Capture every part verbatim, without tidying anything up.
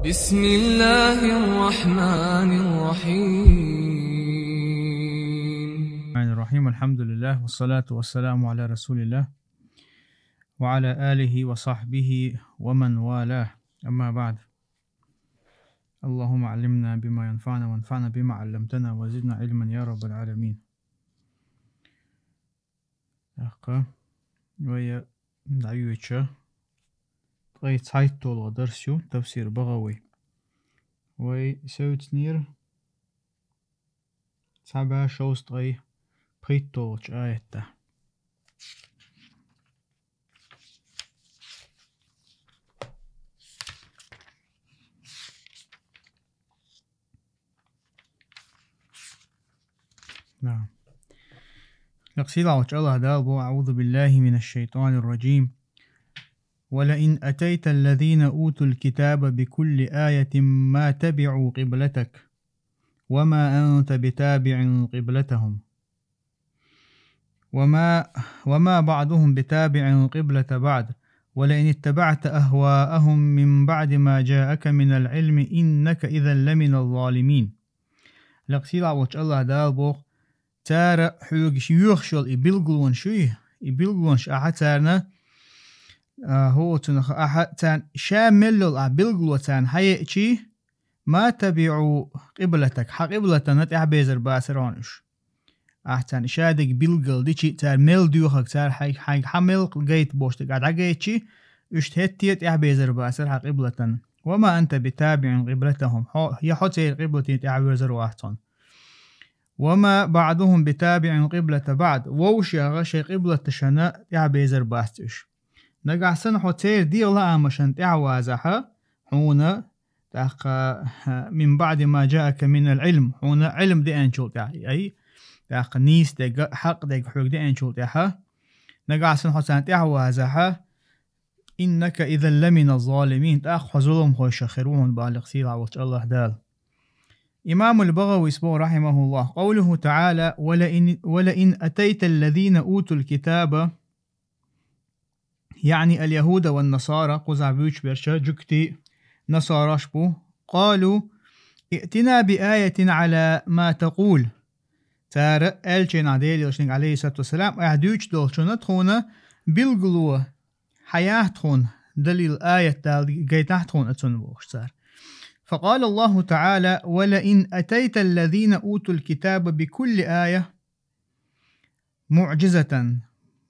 بسم الله الرحمن الرحيم. الرحمن الرحيم. الحمد لله، والصلاة والسلام على رسول الله، وعلى آله وصحبه ومن والاه. أما بعد. اللهم علمنا بما ينفعنا، وانفعنا بما علمتنا، وزدنا علما يا رب العالمين. ТӀаккха вай дӀайоьдуш ткъе цхьайтталгӀа дарс ю, тафсир БагӀави. Вай севцнера цхьа бӀаь шовзткъе пхийтталгӀача аятах. نعم. Лекха сийлахьчу АллахӀ Дала боху: أعوذ بالله من الشيطان الرجيم. ولئن أتيت الذين أوتوا الكتاب بكل آية ما تبعوا قبلتك وما أنت بتابع قبلتهم وما، وما بعضهم بتابع قبلة بعض، ولئن اتبعت أهواءهم من بعد ما جاءك من العلم إنك إذا لمن الظالمين. Лекха сийлахьчу АллахӀ Дала боху: цара хьоьга йоьхуш йолу и билгалонаш юй, и билгалонаш ахьа царна, а, хӀокху цунах ахьа царна ша мел йолу ахьа билгало царна хьаеъчий, ما تبعوا قبلتك, хьан къиблатана тӀаьхьабезар бацара хьуна уьш. Ахьа царна ша дерг билгал дичи, цара мел доьхург, цара хьайга, хьайга хьан мел гайта бохуш дерг ахьа дӀагайтчи, уьш хӀетте а тӀаьхьабезар бацара хьан къиблатана. وما أنت بتابع قبلتهم, хьо, я хьо церан къиблатана тӀаьхьавоьрзур вац хьуна. وما بعضهم بتابع قبلة بعض, вовшех шайн къиблаташна тӀаьхьабезар бац уьш. Нагахь санна хьо церан дегӀан лаамашна тӀаьхьавазахь, хьуна, тӀаккха, من بعد ما جاءك من العلم, хьуна Ӏилма деанчул тӀаьхьа, ай, тӀаккха нийса дерг, хьакъ дерг хьоьга деанчул тӀаьхьа, нагахь санна хьо царна тӀаьхьавазахь, إنك إذا لمن الظالمين, тӀаккха хьо зуламхойшах хир ву хьуна боху лекха сийлахь волчу АллахӀ Дала. Имамул БагӀавис боху, رحمه الله: قوله تعالى: ولئن، ولئن أتيت الذين أوتوا الكتاب, يعني اليهود والنصارى, кхузахь буьйцуш берш жуьгтий, насараш бу, قالوا ائتنا بآية على ما تقول. Цара аьллачу хенахь Делан Элчанга, عليه الصلاة والسلام: ахьа дуьйцуш долчунна тхуна билгало хьаяхьа тхуна, далил, аят Дала гайтахьа тхуна оцунна, бохуш цара. فقال الله تعالى: ولئن أتيت الذين أوتوا الكتاب بكل آية معجزة.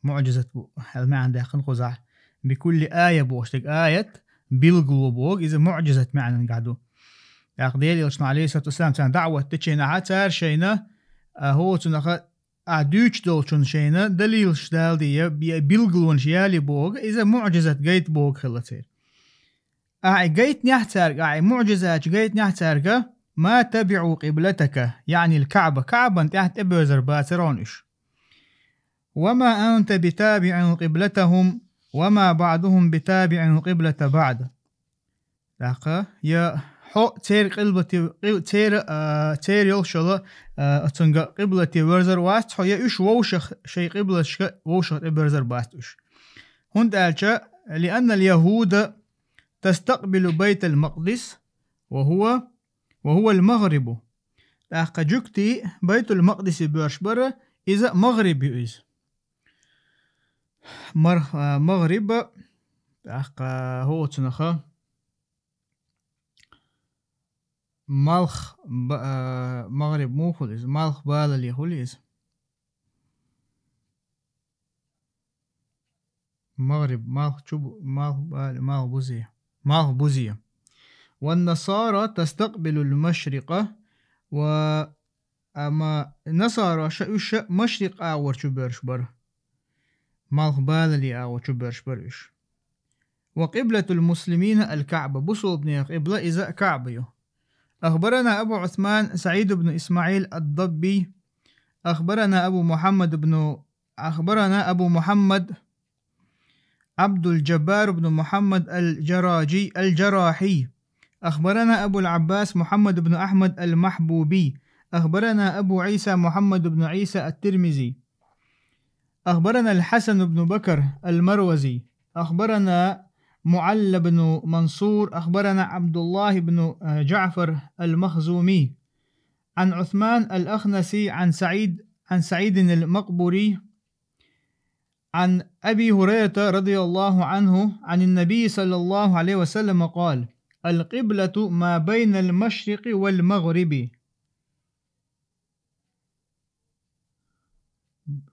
Муъжизат бу, хьал маьӀна даьккхина кхузахь. بكل آية бохуш дерг аят, билгало боху, иза муъжизат маьӀнангахь ду. ТӀаккха Делан Элчано, عليه الصلاة والسلام, царна даӀват дечу хенахь, цара шайна, а, хӀокху цунах, ахьа дуьйцуш долчунна шайна далилаш далий, я, я билгалонаш ялий бохург, иза муъжизат гайта бохург хилла церан. Ахьа и гайтинехь цаьрга, ахьа и муъжизаташ гайтинехь цаьрга, ما تبعوا قبلتك, يعني الكعبة, КаӀбана тӀаьхьа тӀебоьрзар бацара хьуна уьш. وما أنت بتابع قبلتهم وما بعضهم بتابع قبلة بعض. ТӀаккха, я хьо церан къилбате, къи-, церан, а, церан йолуш йолу, а, оцунга къиблате воьрзар вац хьо, я уьш вовшах, шайн къиблаташка вовшах тӀебоьрзар бац уьш. ХӀунда аьлча, لأن اليهود تستقبل بيت المقدس وهو، وهو المغرب. ТӀаккха жуьгтий Байтул-Макъдисе боьрзуш бара, иза магӀриб ю иза. Мар-, а, магӀриб, тӀаккха хӀокху цунах малх ба-, а, магӀриб муха хуьлу иза? Малх балале хуьлу иза. МагӀриб, малх чу бу-, малх бали, малх бузе. Малх бузе. والنصارى تستقبل المشرق و، амма насараша уьш машрикъ агӀор чу боьрзуш бара. Малх балале агӀор чу боьрзуш бара уьш. وقبلة المسلمين الكعبة. Бусулбанийн къибла иза КаӀба ю. أخبرنا أبو عثمان سعيد بن إسماعيل الضبي. أخبرنا أبو محمد بن، أخبرنا أبو محمد عبد الجبار بن محمد الجراجي، الجراحي. أخبرنا أبو العباس محمد بن أحمد المحبوبي. أخبرنا أبو عيسى محمد بن عيسى الترمذي. أخبرنا الحسن بن بكر المروزي. أخبرنا معل بن منصور، أخبرنا عبد الله بن، آه، جعفر المخزومي، عن عثمان الأخنسي، عن سعيد، عن سعيد المقبري، عن أبي هريرة رضي الله عنه عن النبي صلى الله عليه وسلم قال: القبلة ما بين المشرق والمغرب.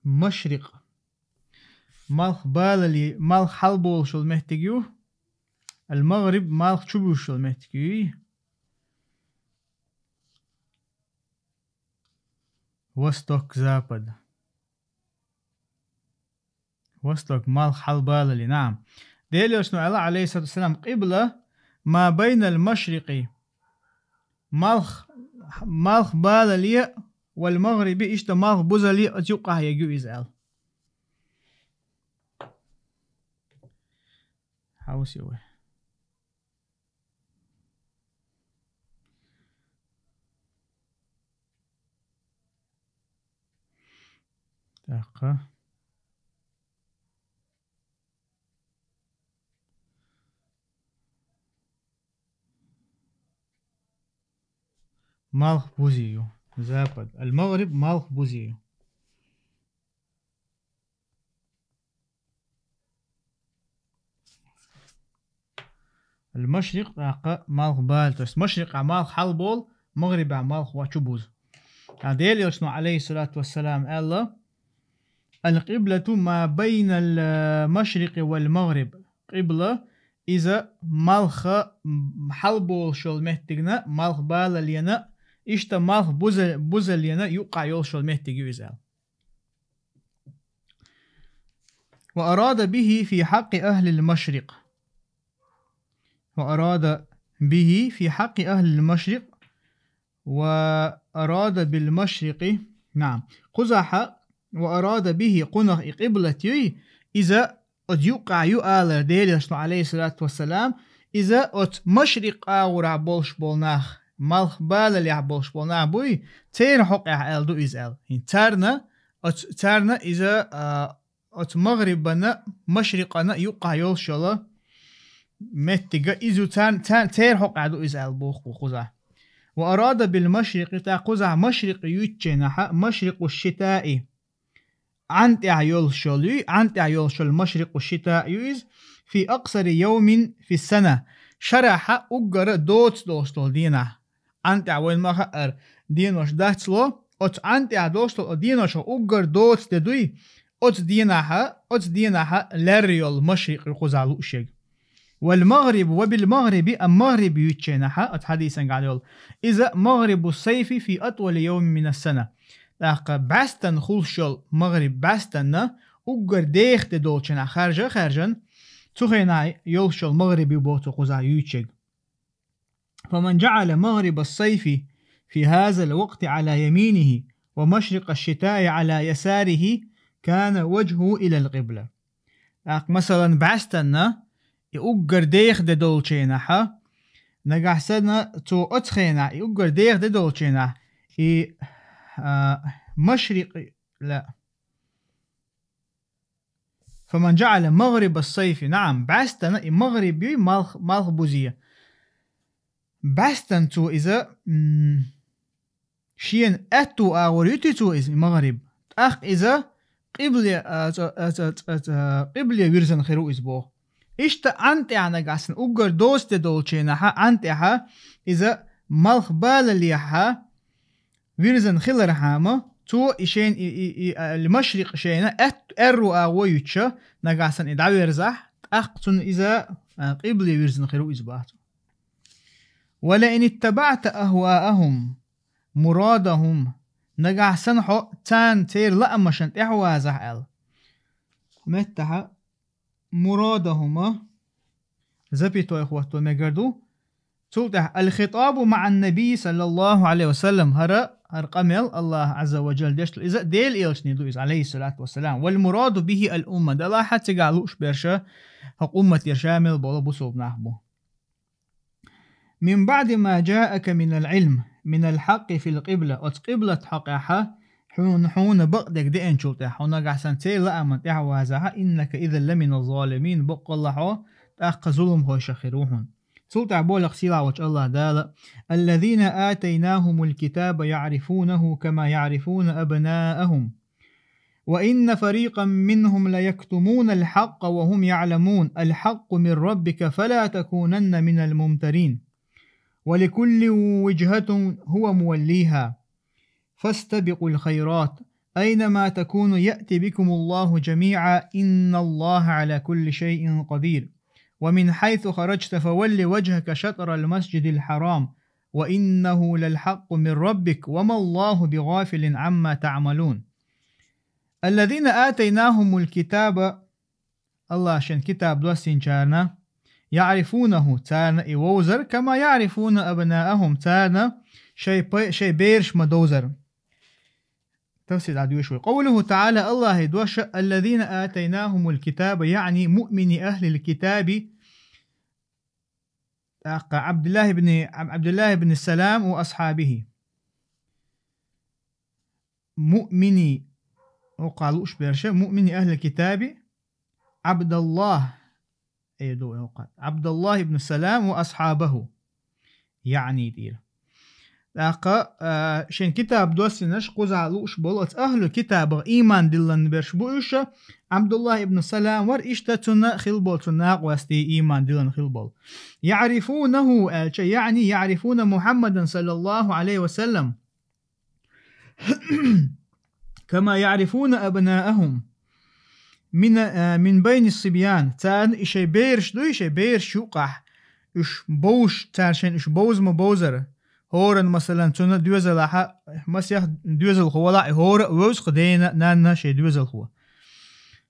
Машрикъ. Малх балале, малх хьалболуш йолу меттиг ю. Ал-Магъриб, малх чубузуш йолу меттиг ю. Восток, запад. Восток, малх хьалбалале, наам. Делан Элчано аьлла, алейхиссалату вассалам, къибла ма байнал машрикъи. Малх, малх балале вал магъриби, иштта малх бузале оцу юккъехь ерг ю иза аьлла. Хьовсий вай. ТӀаккха. Малх бузи ю. Запад. Ал-Магъриб малх бузи ю. Ал-Машрикъ тӀаккха малх бала, то есть Машрикъехь малх хьалболу, Магърибехь малх ва чубузу. Ткъа Делан Элчано, алейхиссалату вассалам, аьлла: «Ал-къиблату ма байнал, э, машрикъи вал магъриб». Къибла, иза малх хьалболуш йолу меттигна, малх балалена, иштта малх буза-, бузалена юккъехь йолуш йолу меттиг ю иза аьлла. وأراد به في حق أهل المشرق. وأراد به في حق أهل المشرق. وأراد بالمشرق. نعم. Кхузахь, وأراد به, кхунах и къиблат юй, иза оцу юккъехь ю алара Делан Элчано, алейхиссалату вассалам, иза оцу машрикъ агӀорахь болуш болу нах, малх балалехь болуш болу нах буй, церан хьокъехь аьлла ду иза аьлла. Царна, оцу, царна иза, а, оцу магърибана, машрикъана юккъехь йолуш йолу меттига иза ю, царна, царна, церан хьокъехь ду иза аьлла боху кхузахь. وأراد بالمشرق, тӀаккха кхузахь машрикъ юьйцучу хенахь, машрикъу шитаи, Ӏан тӀехь йолуш йолу ю, Ӏан тӀехь йолуш йолу машрикъу шитаъ ю иза, фи акъсари йовмин фи сана, шарахь уггар доца долуш долу дийнахь. Ӏан тӀехь вайна ма хаъара денош дац ло, оцу Ӏан тӀехь долуш долу денош уггар доца де дуй, оцу дийнахь, оцу дийнахь лерра йолу машрикъ ю кхузахь лууш ерг. Вал магъриб ва бил магъриби, а магъриб юьйцучу хенахь, оцу хьадисан гӀан йолу, иза магърибу сайфи фи атвали йовмин мина сана. ТӀаккха бӀаьстан хуьлуш йолу магъриб бӀаьстанна, уггар деха де долчу хенахь харжа а хаьржина, цу хенахь йолуш йолу магъриб ю боху цо кхузахь юьйцуш ерг. فمن جعل مغرب الصيف في هذا الوقت على يمينه ومشرق الشتاء على يساره كان وجهه إلى القبلة. ТӀаккха, масалан, бӀаьстанна и уггар деха де долчу хенахь, нагахь санна цо оцу хенахь и уггар деха де долчу хенахь, и, а, машрикъ, ла. فمن جعل مغرب الصيف, наам, бӀаьстана и магъриб юй, малх, малх бузе. БӀаьстана цо иза, м, шена аьтту агӀор юьтуьй цо иза, и магъриб. ТӀаккха иза къибле, а, цӀа-, а, цӀа-, цӀа-, цӀа-, къибле вирзина хир ву иза боху. Иштта Ӏан тӀехь нагахь санна уггар доца де долчу хенахь, Ӏан тӀехь иза малх балалехь вирзина хилархьама, цо и шен, и, и, и, а, машрикъ шена аьтт-, аьрру агӀо юьтуша, нагахь санна и дӀаверзахь, тӀаккха цунна иза, а, къибле вирзина хир ву иза боху цо. ولئن اتبعت أهواءهم مرادهم, нагахь санна хьо царна церан лаамашна тӀаьхьавазахь аьлла. Меттахь مرادهم, запятой хӀотто мегар ду. Цул тӀаьхьа الخطاب مع النبي صلى الله عليه وسلم, хӀара, хӀара къамел Аллах Азза ва Джалла деш ду, иза Делан Элчане ду иза, алейхиссалату вассалам. والمراد به الأمة, делахь а цигахь лууш берш хӀокху умматера шамил болу бусулба нах бу. من بعد ما جاءك من العلم من الحق في القبلة, оцу къиблат хьокъехь хьуна, хьуна бакъдерг деанчул тӀаьхьа, хьо нагахь санна церан лаамна тӀаьхьавазахь, إنك إذا لمن الظالمين, баккъалла хьо тӀаккха зуламхойшах хир ву хьуна. Цул тӀаьхьа боху сийлахь волчу АллахӀ Дала: «الذين آتيناهم الكتاب يعرفونه كما يعرفون أبناءهم وإن فريقا منهم ليكتمون الحق وهم يعلمون الحق من ربك فلا تكونن من الممترين ولكل وجهة هو موليها فاستبقوا الخيرات أينما تكونوا يأت بكم الله جميعا إن الله على كل شيء قدير ومن حيث خرجت فول وجهك شطر المسجد الحرام وإنه للحق من ربك وما الله بغافل عما تعملون الذين آتيناهم الكتاب» АллахӀа шен китаб доссинчарна, «يعرفونه», царна и вовзар, «كما يعرفون أبناءهم», царна шайн пай-, шайн бераш ма довзар. Тафсир дӀадоьшу вай. قوله تعالى, АллахӀа дош: «الذين آتيناهم الكتاب», яъни مؤمني أهل الكتاب, тӀаккха ӀабдуллахӀ ибн, ӀабдуллахӀ ибн Салам وأصحابه. مؤمني, хӀокху лууш берш, مؤمني أهل الكتاب, عبد الله, э, ду хӀокху, عبد الله بن سلام وأصحابه, яъни дийр. ТӀаккха, а, шен китаб доссинарш кхузахь лууш болу оцу ахьлу китабах ийман диллина берш бу уьш, ӀабдуллахӀ ибн Салам вара, иштта цунна хилла болу цу накъостий ийман диллина хилла болу. «يعرفونه» аьлча, яъни يعرفون محمدا صلى الله عليه وسلم. «كما يعرفون أبناءهم من، а, من بين الصبيان». Царна и шайн бераш дуй, шайн бераш юкъахь. Уьш бовзуш, царна шайна уьш бовза ма бовзара. ХӀоранна, масалан, цунна доьзалахь, масех доьзалхо валахь, и хӀора а вевза-кх дена, нанна шайн доьзалхо.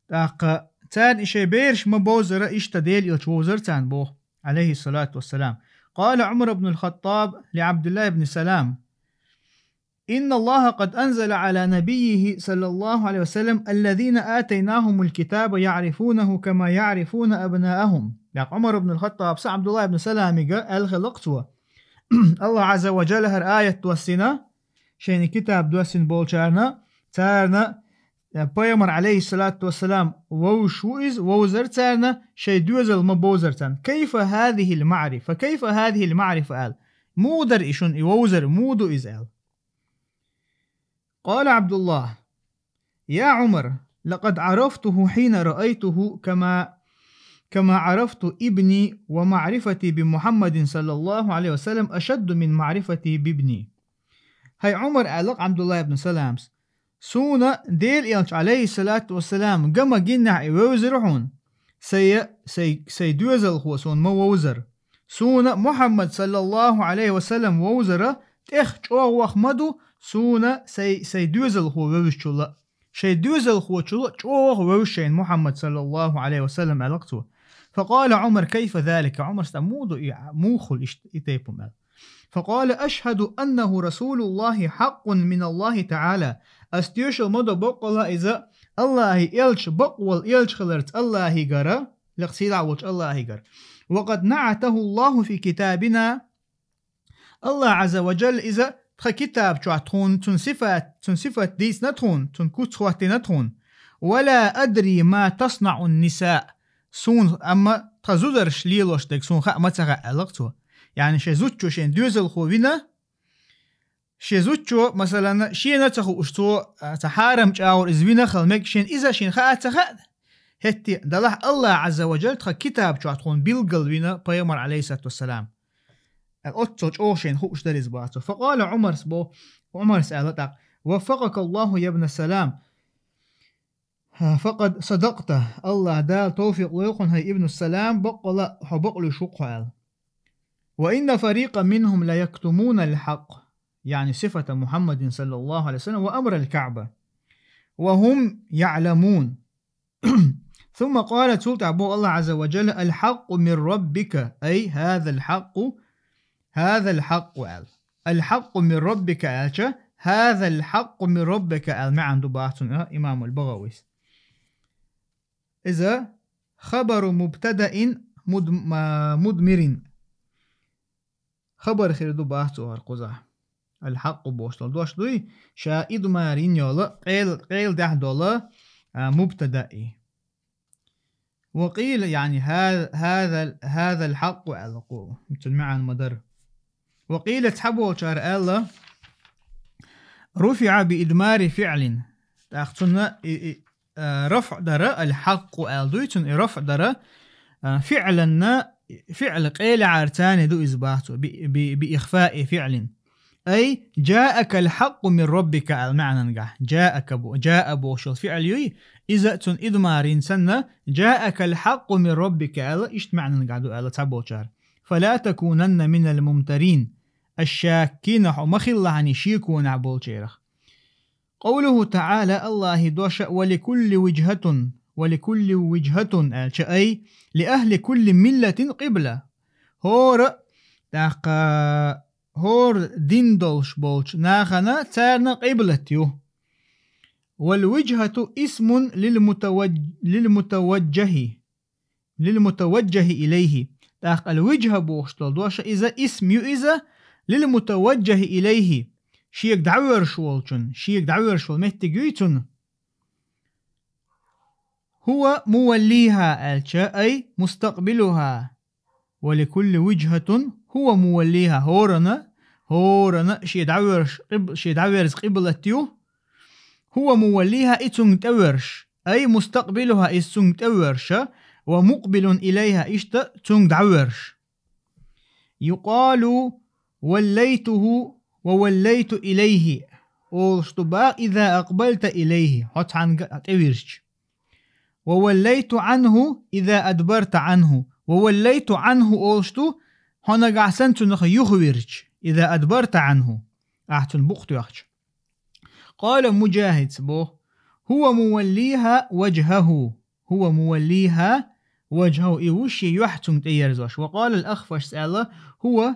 ТӀаккха царна и шайн бераш ма бовзара, иштта Делан элча вовзара царна боху, عليه الصلاة والسلام. قال عمر بن الخطاب لعبد الله بن سلام: «إن الله قد أنزل على نبيه صلى الله عليه وسلم: الذين آتيناهم الكتاب يعرفونه كما يعرفون أبناءهم». ТӀаккха Ӏумар ибн ал-ХаттӀаб СаӀд ибн Саламига аьлла хилла-кх цо: АллахӀ Ӏазза ва Джалла хӀара аят доссина, шайна китаб доссина болчарна, царна, э, пайхамар, Ӏалайхиссалату вассалам, вовзуш ву иза, вовзара царна, шайн доьзал ма бовзара царна. «كيف هذه المعرفة؟ كيف هذه المعرفة؟» аьлла. Муха дара и шуна и вовзар, муха ду иза аьлла. قال عبد الله: «يا عمر، لقد عرفته حين رأيته كما، كما عرفت ابني، ومعرفتي بمحمد صلى الله عليه وسلم أشد من معرفتي بابني». ХӀай Ӏумар, аьлла-кх Ӏабдулла ибн Саламс, суна Делан элча, Ӏалайхиссалату вассалам, ган ма гиннехь и вевзира хьуна, сайн, сайн, сайн доьзалхо суна ма вовзара. Суна Мухьаммад, саллаллаху Ӏалайхи ва саллам, вовзара тӀех чӀогӀа ваха ма ду, суна сайн, сайн доьзалхо вевзачул а. Шайн доьзалхочул а чӀогӀа вевза шайна Мухьаммад, саллаллаху Ӏалайхи ва саллам, аьлла-кх цо. فقال عمر: «كيف ذلك؟» Ӏумарс аьлла: «Муха ду и, муха хуьлу иштта и тайпа хӀума?» аьлла. فقال: «أشهد أنه رسول الله حق من الله تعالى». Ас тоьшалла ма до баккъалла иза АллахӀан элча, бакъволу элча хиларца АллахӀигара, лекха сийлахь волчу АллахӀигара. «وقد نعته الله في كتابنا». АллахӀ Ӏазза ва Джалла иза тхан китаб чохь тхуна цуьнан сифат, цуьнан сифат дийцина тхуна, цуьнан куц хӀоттийна тхуна. «ولا أدري ما تصنع النساء». Суна, амма тхан зударша лелош дерг суна хаа ма ца хаьа, аьлла-кх цо. Яъни шайн зудчо шен доьзалхо вина, шен зудчо, масалан, шена а ца хууш, цо, а, цхьа хьарам чӀагӀо иза вина хила мега, шен иза шена хаа а ца хаьа. ХӀетте а, делахь АллахӀ Ӏазза ва Джалла тхан китаб чохь тхуна билгал вина пайхамар, Ӏалайхиссалату вассалам. Оццул чӀогӀа шайна хууш дара иза, боху цо. فقال عمر, бо-, Ӏумарс аьлла тӀаккха: «وفقك الله يا ابن سلام». «فقد صدقت», АллахӀ Дала тавфикъ лойла хьуна, хӀай Ибн Салам, баккъалла хьо бакълуьйш ву-кх хьо аьлла. «وإن فريقا منهم ليكتمون الحق», яъни сифата Мухьаммадин, саллаллаху Ӏалайхи ва саллам, «وأمر الكعبة وهم يعلمون». ثم قال, цул тӀаьхьа боху АллахӀ Ӏазза ва Джалла: «الحق من ربك», أي هذا الحق, هذا الحق аьлла. «الحق من ربك» аьлча, «هذا الحق من ربك» аьлла маьӀна ду, боху цуьнан имамул БагӀавис. Иза خبر مبتدأ مد-, ма-, مضمر. Хабар хир ду, боху цо, хӀара кхузахь. «الحق» бохуш долу дош дуй, ша идмар йина йолу, къел-, къелдехь долу, а, мубтадаъ. وقيل, يعني, هذا, هذا, هذا الحق аьлла кху. Цун маьӀна ма дарра. وقيل, цхьаболчара аьлла, رفع بإضمار فعل. ТӀаккха цунна и, и, а, рафӀ дара, الحق аьлла дуй цунна, и рафӀ дара, а, فعلا, فعل къелехьара цани ду иза бах цо, ب, ب, بإخفاء فعل. أي جاءك الحق من ربك аьлла маьӀнангахь. جاءك бо-, جاء бохуш йолу фиӀл юй, иза цунна идмар йина санна, جاءك الحق من ربك аьлла, иштта маьӀнангахь ду аьлла цхьаболчара. فلا تكونن من الممترين. الشاكين, хьо ма хилалахьаний шеконехь болчарах. قوله تعالى, АллахӀа дош, ولكل وجهة, ولكل وجهة аьлча, أي لأهل كل ملة قبلة. ХӀора, тӀаккха, хӀора дин долуш болчу нахана царна къиблат ю. والوجهة اسم للمتوج-, للمتوجه, للمتوجه إليه. ТӀаккха الوجهة бохуш долу дош, иза исм ю иза, للمتوجه إليه, шега дӀавоьрзуш волчун, шега дӀавоьрзуш волу меттиг юй цунна. هو موليها аьлча, أي مستقبلها. ولكل وجهة هو موليها. ХӀорана, хӀорана шен дӀавоьрзуш къиб-, шен дӀавоьрзу къиблат ю. هو موليها, и цунга тӀевоьрзуш. أي مستقبلها, иза цунга тӀевоьрзуш. ومقبل إليها, иштта цунга дӀавоьрзуш. يقال وليته ووليت إليه. Олуш ду бах, إذا أقبلت إليه, хьо цхьаьнга тӀевирзича. ووليت عنه إذا أدبرت عنه. ووليت عنه олуш ду, хьо нагахь санна цунах юхавирзича, إذا أدبرت عنه, ахь цунна букъ тоьхча. قال مجاهد боху, هو موليها وجهه. هو موليها وجهه. И ву шен юьхь цунга тӀеерзош. وقال الأخفش аьлла, هو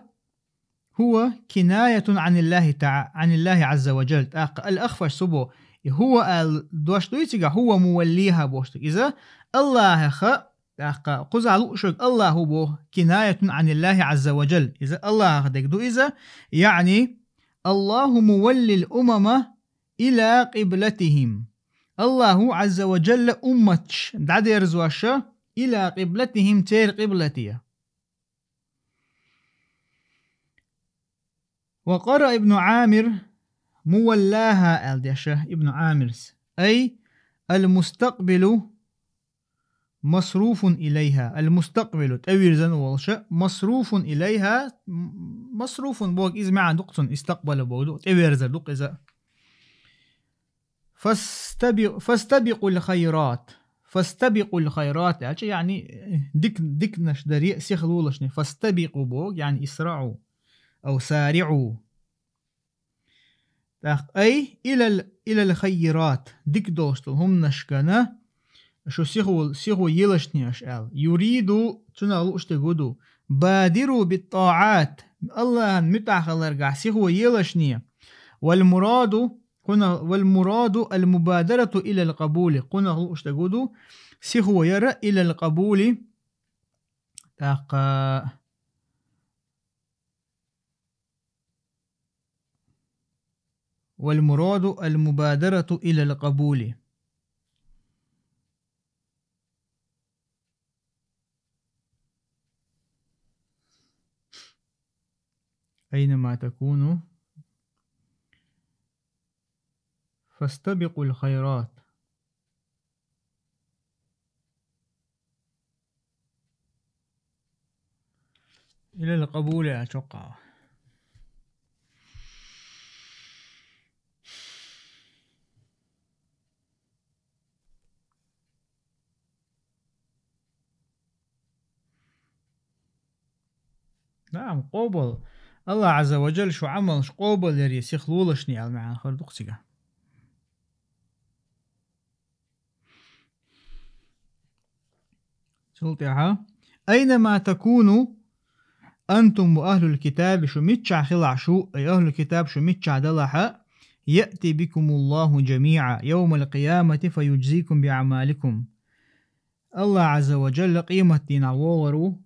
هو كناية عن الله تع-, عن الله عز وجل. ТӀаккха الأخفش цо боху, и هو аьлла дош дуй цигахь, هو موليها бохуш дерг. Иза АллахӀах, тӀаккха кхузахь лууш верг АллахӀ ву боху, كناية عن الله عز وجل. Иза АллахӀах дерг ду иза, يعني الله مولي الأمم إلى قبلتهم. АллахӀ ву, عز وجل, умматаш дӀадерзош إلى قبلتهم, церан къиблате. وقرأ ابن عامر موليها аьлла дешна Ибн Ӏамира. أي المستقبل مصروف إليها. المستقبل, тӀевирзина волуш, مصروف إليها, м-, مصروف боху иза маьӀна ду-кх цунна, استقبل боху ду, тӀеверзар ду-кх иза. فاستبق-, فاستبقوا الخيرات. فاستبقوا الخيرات аьлча, يعني, дик-, диканаш даре а сихлолашна. فاستبقوا боху, يعني, اسرعوا أو سارعوا. ТӀаккха أي إلى ال-, إلى الخيرات, дика долуш долу хӀуманашкана шу сихо, сихо елашна аша аьлла. يريد, цунах лууш дерг ву ду. بادروا بالطاعات, АллахӀан муьтӀахь хиларгахь сихо елашна. والمراد, кхунах, والمراد المبادرة إلى القبول. Кхунах лууш дерг ву ду, сихо яра إلى القبول. ТӀаккха والمراد المبادرة إلى القبول. أينما تكونوا فاستبقوا الخيرات. إلى القبول аьлла чекхъяьлла. نعم, къобал. АллахӀ Ӏазза ва Джалла шун Ӏамалш къобал яре сихлолашна аьлла маьӀна хир ду-кх цигахь. Цул тӀаьхьа: أينما تكونوا أنتم وأهل الكتاب, шу миччахь хилахь шу, ай, ахӀлул китаб, шу миччахь далахь а, يأت بكم الله جميعا يوم القيامة فيجزيكم بأعمالكم. АллахӀ Ӏазза ва Джалла къематдийнахь вогӀур ву,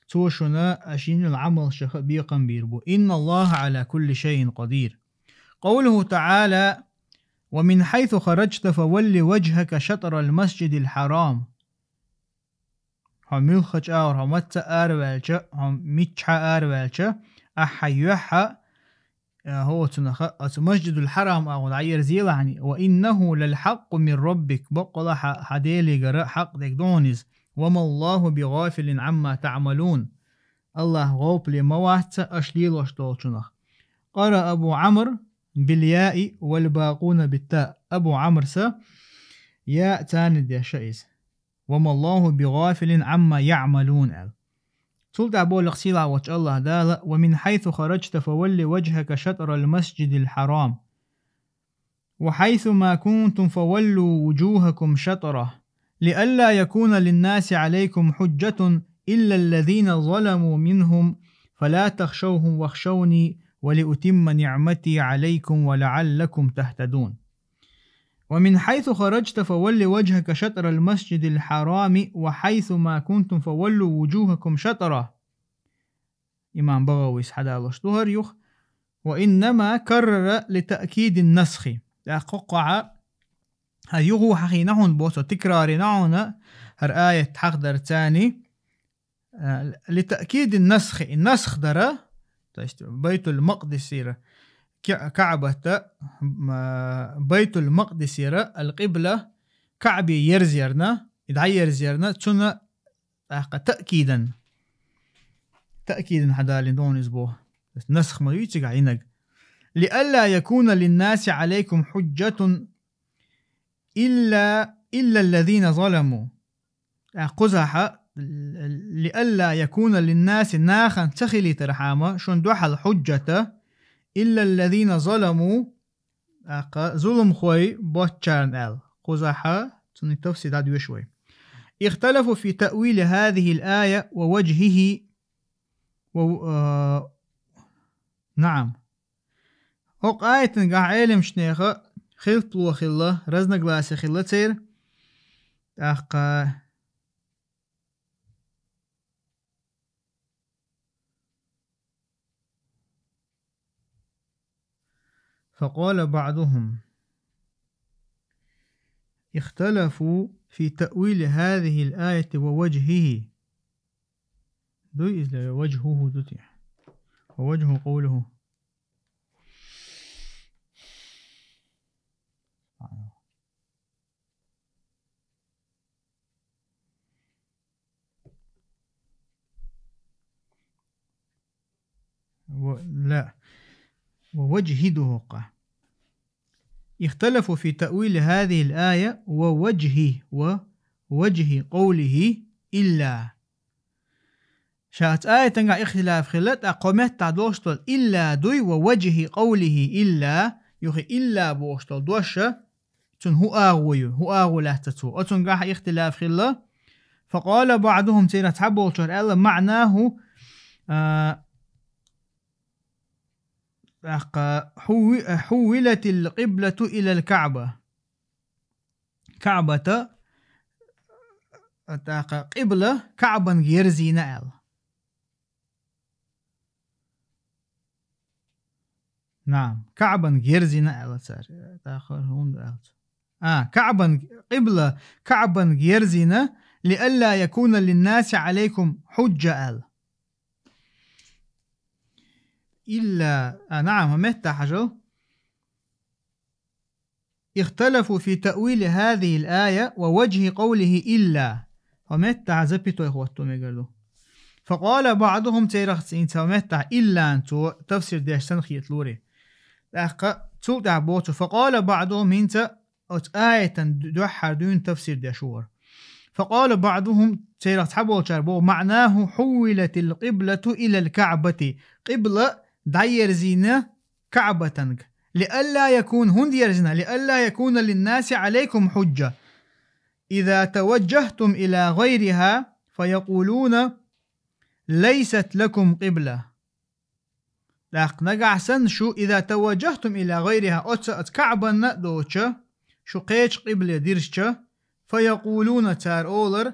Цо шуна шун йинчу Ӏамалшах а бекхам бийр бу. إن الله على كل شيء قدير. قوله تعالى: ومن حيث خرجت فول وجهك شطر المسجد الحرام. Хьо муьлхха чӀагӀара, хьо мацца араваьлча, хьо миччахьа араваьлча, ахьа юьхьа, э, хӀоцунах, оцу Масжидул Хьарам агӀо дӀаерзелахьани, «وإنه للحق من ربك», баккъала хьа, хьа Делигара хьакъ дерг ду хьуна иза, «وما الله بغافل عما تعملون». Аллахь гӀопале ма вац аша лелош долчунах. قرأ أبو عمرو بالياء والباقون بالتاء. Абу Ӏамр са, я царна деша иза. «وما الله بغافل عما يعملون», аьлла. Цул тӀаьхьа боху сийлахь волчу Аллахь Дала: «ومن حيث خرجت فول وجهك شطر المسجد الحرام وحيث ما كنتم فولوا وجوهكم شطره لئلا يكون للناس عليكم حجة إلا الذين ظلموا منهم فلا تخشوهم واخشوني ولأتم نعمتي عليكم ولعلكم تهتدون». «ومن حيث خرجت فول وجهك شطر المسجد الحرام وحيث ما كنتم فولوا وجوهكم شطره». Имам БагӀавис хьадалош ду хӀара юха. «وإنما كرر لتأكيد النسخ». ТӀаккха хӀокхахь хӀара юха хьахийна хьуна боху, тикрарина хьуна хӀара аят хьахдар царна, а, «لتأكيد النسخ», и насх дара, то есть Байтул-Макъдисера, Ка-, Каъбата, м, а, Байтул-Макъдисера аль-къибла, Каъбе ерзарна, и дӀаерзарна, цунна тӀаккха таъкидан. Таъкидан хьадалийна ду хьуна иза боху. То есть насх ма ю цигахь йинарг. «لئلا يكون للناس عليكم حجة إلا، إلا الذين ظلموا». ТӀаккха кхузахь, «لئلا يكون للناس», нахана ца хилийтархьама, шун дуьхьал, «حجة إلا الذين ظلموا», тӀаккха зуламхой боцчарна аьлла. Кхузахь цуьнан тафсир дӀадоьшу вай. «اختلفوا في تأويل هذه الآية ووجهه و، а, نعم». ХӀокху аятангахь Ӏеламчу нехан хилпало хилла, разногласие хилла церан. ТӀаккха فقال بعضهم: اختلفوا في تأويل هذه الآية ووجهه. Дуй иза, وجهه ду те. ووجه قوله. و، لا. ووجه ду хӀокхахь. اختلفوا في تأويل هذه الآية ووجه، ووجه قوله إلا. Ша оцу аятангахь ихтилаф хилла, тӀаккха кхо меттахь долуш долу إلا дуй, ووجه قوله إلا, юххе إلا бохуш долу дош, цуьнан хӀун агӀо ю, хӀун агӀо лаьцна цо. Оцунгахь ихтилаф хилла. فقال بعضهم, церан цхьаболчара аьлла, معناه, а, тӀаккха, حو، حولت القبلة إلى الكعبة. Каъбата, тӀаккха къибла Каъбанга ерзийна аьлла. نعم, Каъбанга ерзийна аьлла цара. ТӀаккха хӀунда аьлла цо? А, Каъбан, къибла Каъбанга ерзийна, لئلا يكون للناس عليكم حجة аьлла. إلا, а, نعم, хӀун меттахь хьажал. اختلفوا في تأويل هذه الآية ووجه قوله إلا. ХӀун меттахь запятой хӀотто мегар ду. فقال بعضهم, церах хӀинца хӀун меттахь إلا-н цо тафсир деш санна хеталур. ТӀаккха цул тӀаьхьа боху цо, فقال بعضهم, хӀинца оцу аятан дуьххьара дуьйна тафсир деш ву хӀара. فقال بعضهم, церах цхьаболчара боху, معناه حولت القبلة إلى الكعبة. Къибла дӀаерзийна Каъбатанга. لئلا يكون, хӀунда ерзийна, لئلا يكون للناس عليكم حجة إذا توجهتم إلى غيرها فيقولون ليست لكم قبلة. ТӀаккха нагахь санна шу, إذا توجهتم إلى غيرها, оцу, оцу Каъбанна а доцуш, шу кхечу къибле дирзича, فيقولون, цара олар,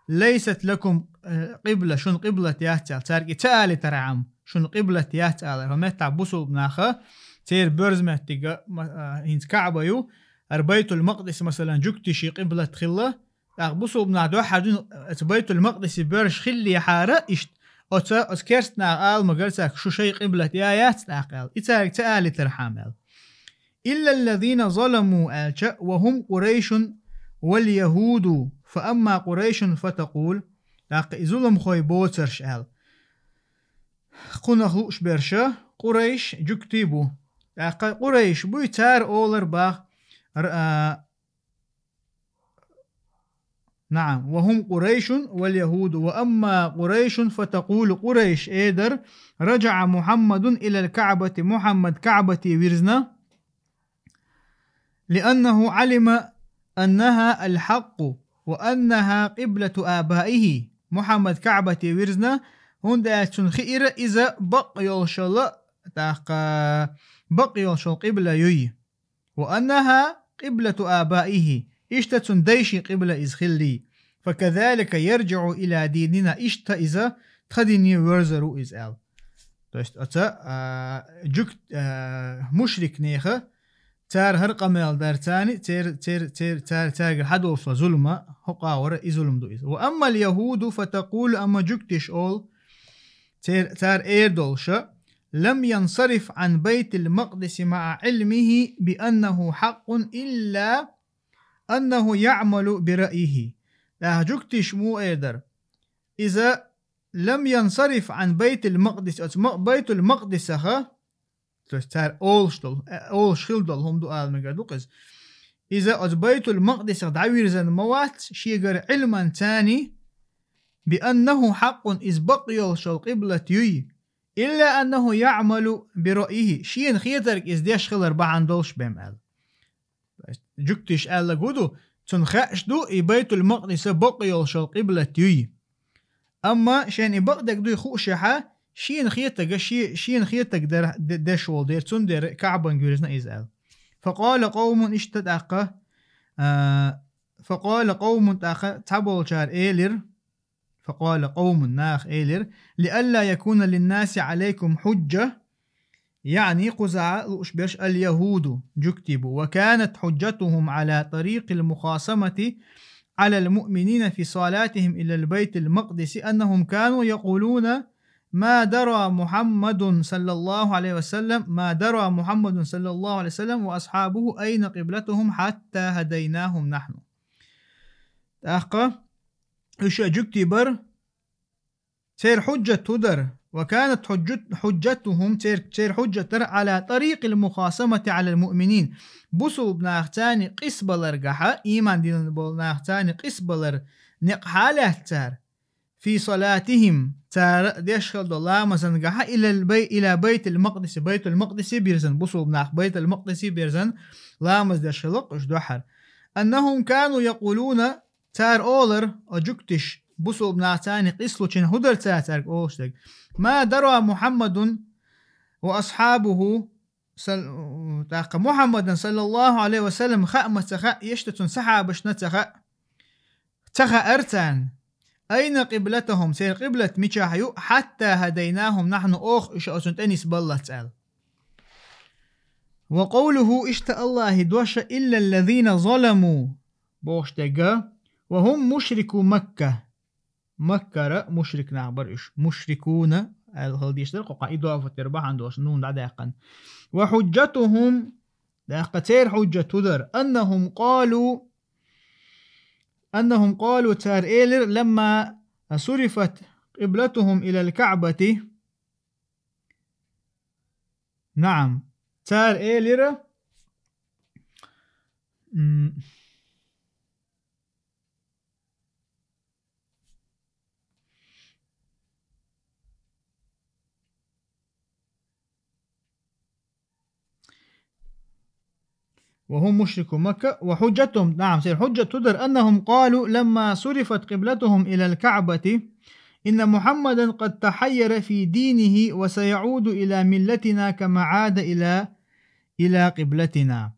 ليست لكم, э, قبلة, шуна къиблат яц аьлла. Цаьрга и ца алийтархьама, шуна къиблат яц алар. ХӀун меттахь бусулба наха, церан боьрза меттиг, ма-, а, хӀинца Каъба ю, хӀара Байтул-Макъдис, масалан, жуьгтийн къиблат хилла, тӀаккха бусулба нах дуьххьара дуьйна оцу Байтул-Макъдисе боьрзуш хиллехьара, иштта оцу, оцу керста наха ала магара цаьрга, шу шайн къиблат я яц тӀаккха аьлла. И цаьрга ца алийтархьама аьлла. «إلا الذين ظلموا», аьлча, «وهم قريش واليهود، فأما قريش فتقول», тӀаккха и зуламхой боцурш аьлла. Кхунах лууш берш Къурайш жуьгтий бу. ТӀаккха Къурайш буй, цара олар бах, р-, а, نعم، «وهم قريش واليهود، وأما قريش فتقول», Къурайш эр дара: «رجع محمد إلى الكعبة», Мухьаммад КаӀбате вирзина, «لأنه علم أنها الحق وأنها قبلة آبائه». Мухьаммад КаӀбате вирзина, хӀунда аьлча цунна хиира иза бакъ йолуш йолу, тӀаккха, бакъ йолуш йолу къибла юй. «وأنها قبلة آبائه», иштта цуьнан дайшин къибла иза хиллий. «فكذلك يرجع إلى ديننا», иштта иза тхан дине воьрзур ву иза аьлла. То есть оцу, а, жуьгт-, а, мушрикнеха, цара хӀара къамел дар царна, цер-, цер-, цер-, цар-, цаьргара хьадолуш зулма, хӀокху агӀора и зулма ду иза. «وأما اليهود فتقول», амма жуьгтиш олу, цер-, цара эр долуша: «لم ينصرف عن بيت المقدس مع علمه بأنه حق إلا أنه يعمل برأيه». ТӀаккха жуьгтиш муха эр дара? Иза «لم ينصرف عن بيت المقدس», оцу ма-, Байтул-Макъдисаха, то есть цара олуш долу, э, олуш хила долу хӀума ду ала мегар ду-кх иза. Иза оцу Байтул-Макъдисах дӀавирзина ма вац, шегара Ӏилман цани, «بأنه حق», иза бакъ йолуш йолу къиблат юй, «إلا أنه يعمل برأيه», шена хетарг иза деш хилар бахьана долуш бен аьлла. Жуьгтиш аьлла гу ду, цунна хаьаш ду, и Байтул-Макъдиса бакъ йолуш йолу къиблат юй. Амма шена и бакъдерг дуй хуушехьа, шена хетарг, ши-, шена хетарг дер-, де-, деш волу дера, цундела КаӀбанга вирзина иза аьлла. «فقال قوم», иштта тӀаккха, а, «فقال قوم», тӀаккха цхьаболчара элира, «فقال قوم», наха элира: «لئلا يكون للناس عليكم حجة», يعني кхузахь лууш берш اليهود, жуьгтий бу. «وكانت حجتهم على طريق المخاصمة على المؤمنين في صلاتهم إلى البيت المقدس أنهم كانوا يقولون: ما درى محمد صلى الله عليه وسلم، ما درى محمد صلى الله عليه وسلم وأصحابه أين قبلتهم حتى هديناهم نحن». ТӀаккха уьш а жуьгтий бара, церан хьуджат хӀун дара? «وكانت حجت-، حجتهم», цер-, церан хьуджат дара, «على طريق المخاصمة على المؤمنين». Бусулба нах царна къийсабаларгахьа, ийман диллина болу нах царна къийсабалар некъ хьалаьцна цара. «في صلاتهم», цара деш хила долу ламазангахьа, «إلى البي-، إلى بيت المقدس», Байтул-Макъдисе бирзина, бусулба нах Байтул-Макъдисе бирзина ламаз деш хила уьш дуьххьара. «أنهم كانوا يقولون», цара олар, о жуьгтиш, бусулба нах царна къийсалучун хӀун дара цара цаьрга олуш дерг? «ما درى محمد وأصحابه», сал-, тӀаккха Мухьаммадан, саллаллаху Ӏалайхи ва саллам, хаа ма ца хаьа, иштта цуьнан сахьабашна ца хаьа, ца хаьара царна. «أين قبلتهم», церан къиблат мичахь ю, «حتى هديناهم نحن», оха уьш оцунна тӀе нисбаллалц аьлла. «وقوله», иштта Аллахьан дош, «إلا الذين ظلموا», бохуш дерг, «وهم مشركو مكة». Маккара мушрик нах бара уьш. Мушрикуна аьлла хила дезаш дара, кху къа идофат дер бахьана долуш, нун дӀадаьккхина. «وحجتهم», тӀаккха церан хьуджат хӀун дара? «أنهم قالوا», «أنهم قالوا», цара элира, «لما صرفت قبلتهم إلى الكعبة». نعم. Цара элира, м, «وهم مشركو مكة وحجتهم», نعم، церан хьуджат хӀун дара, «أنهم قالوا لما صرفت قبلتهم إلى الكعبة إن محمدا قد تحير في دينه وسيعود إلى ملتنا كما عاد إلى، إلى قبلتنا».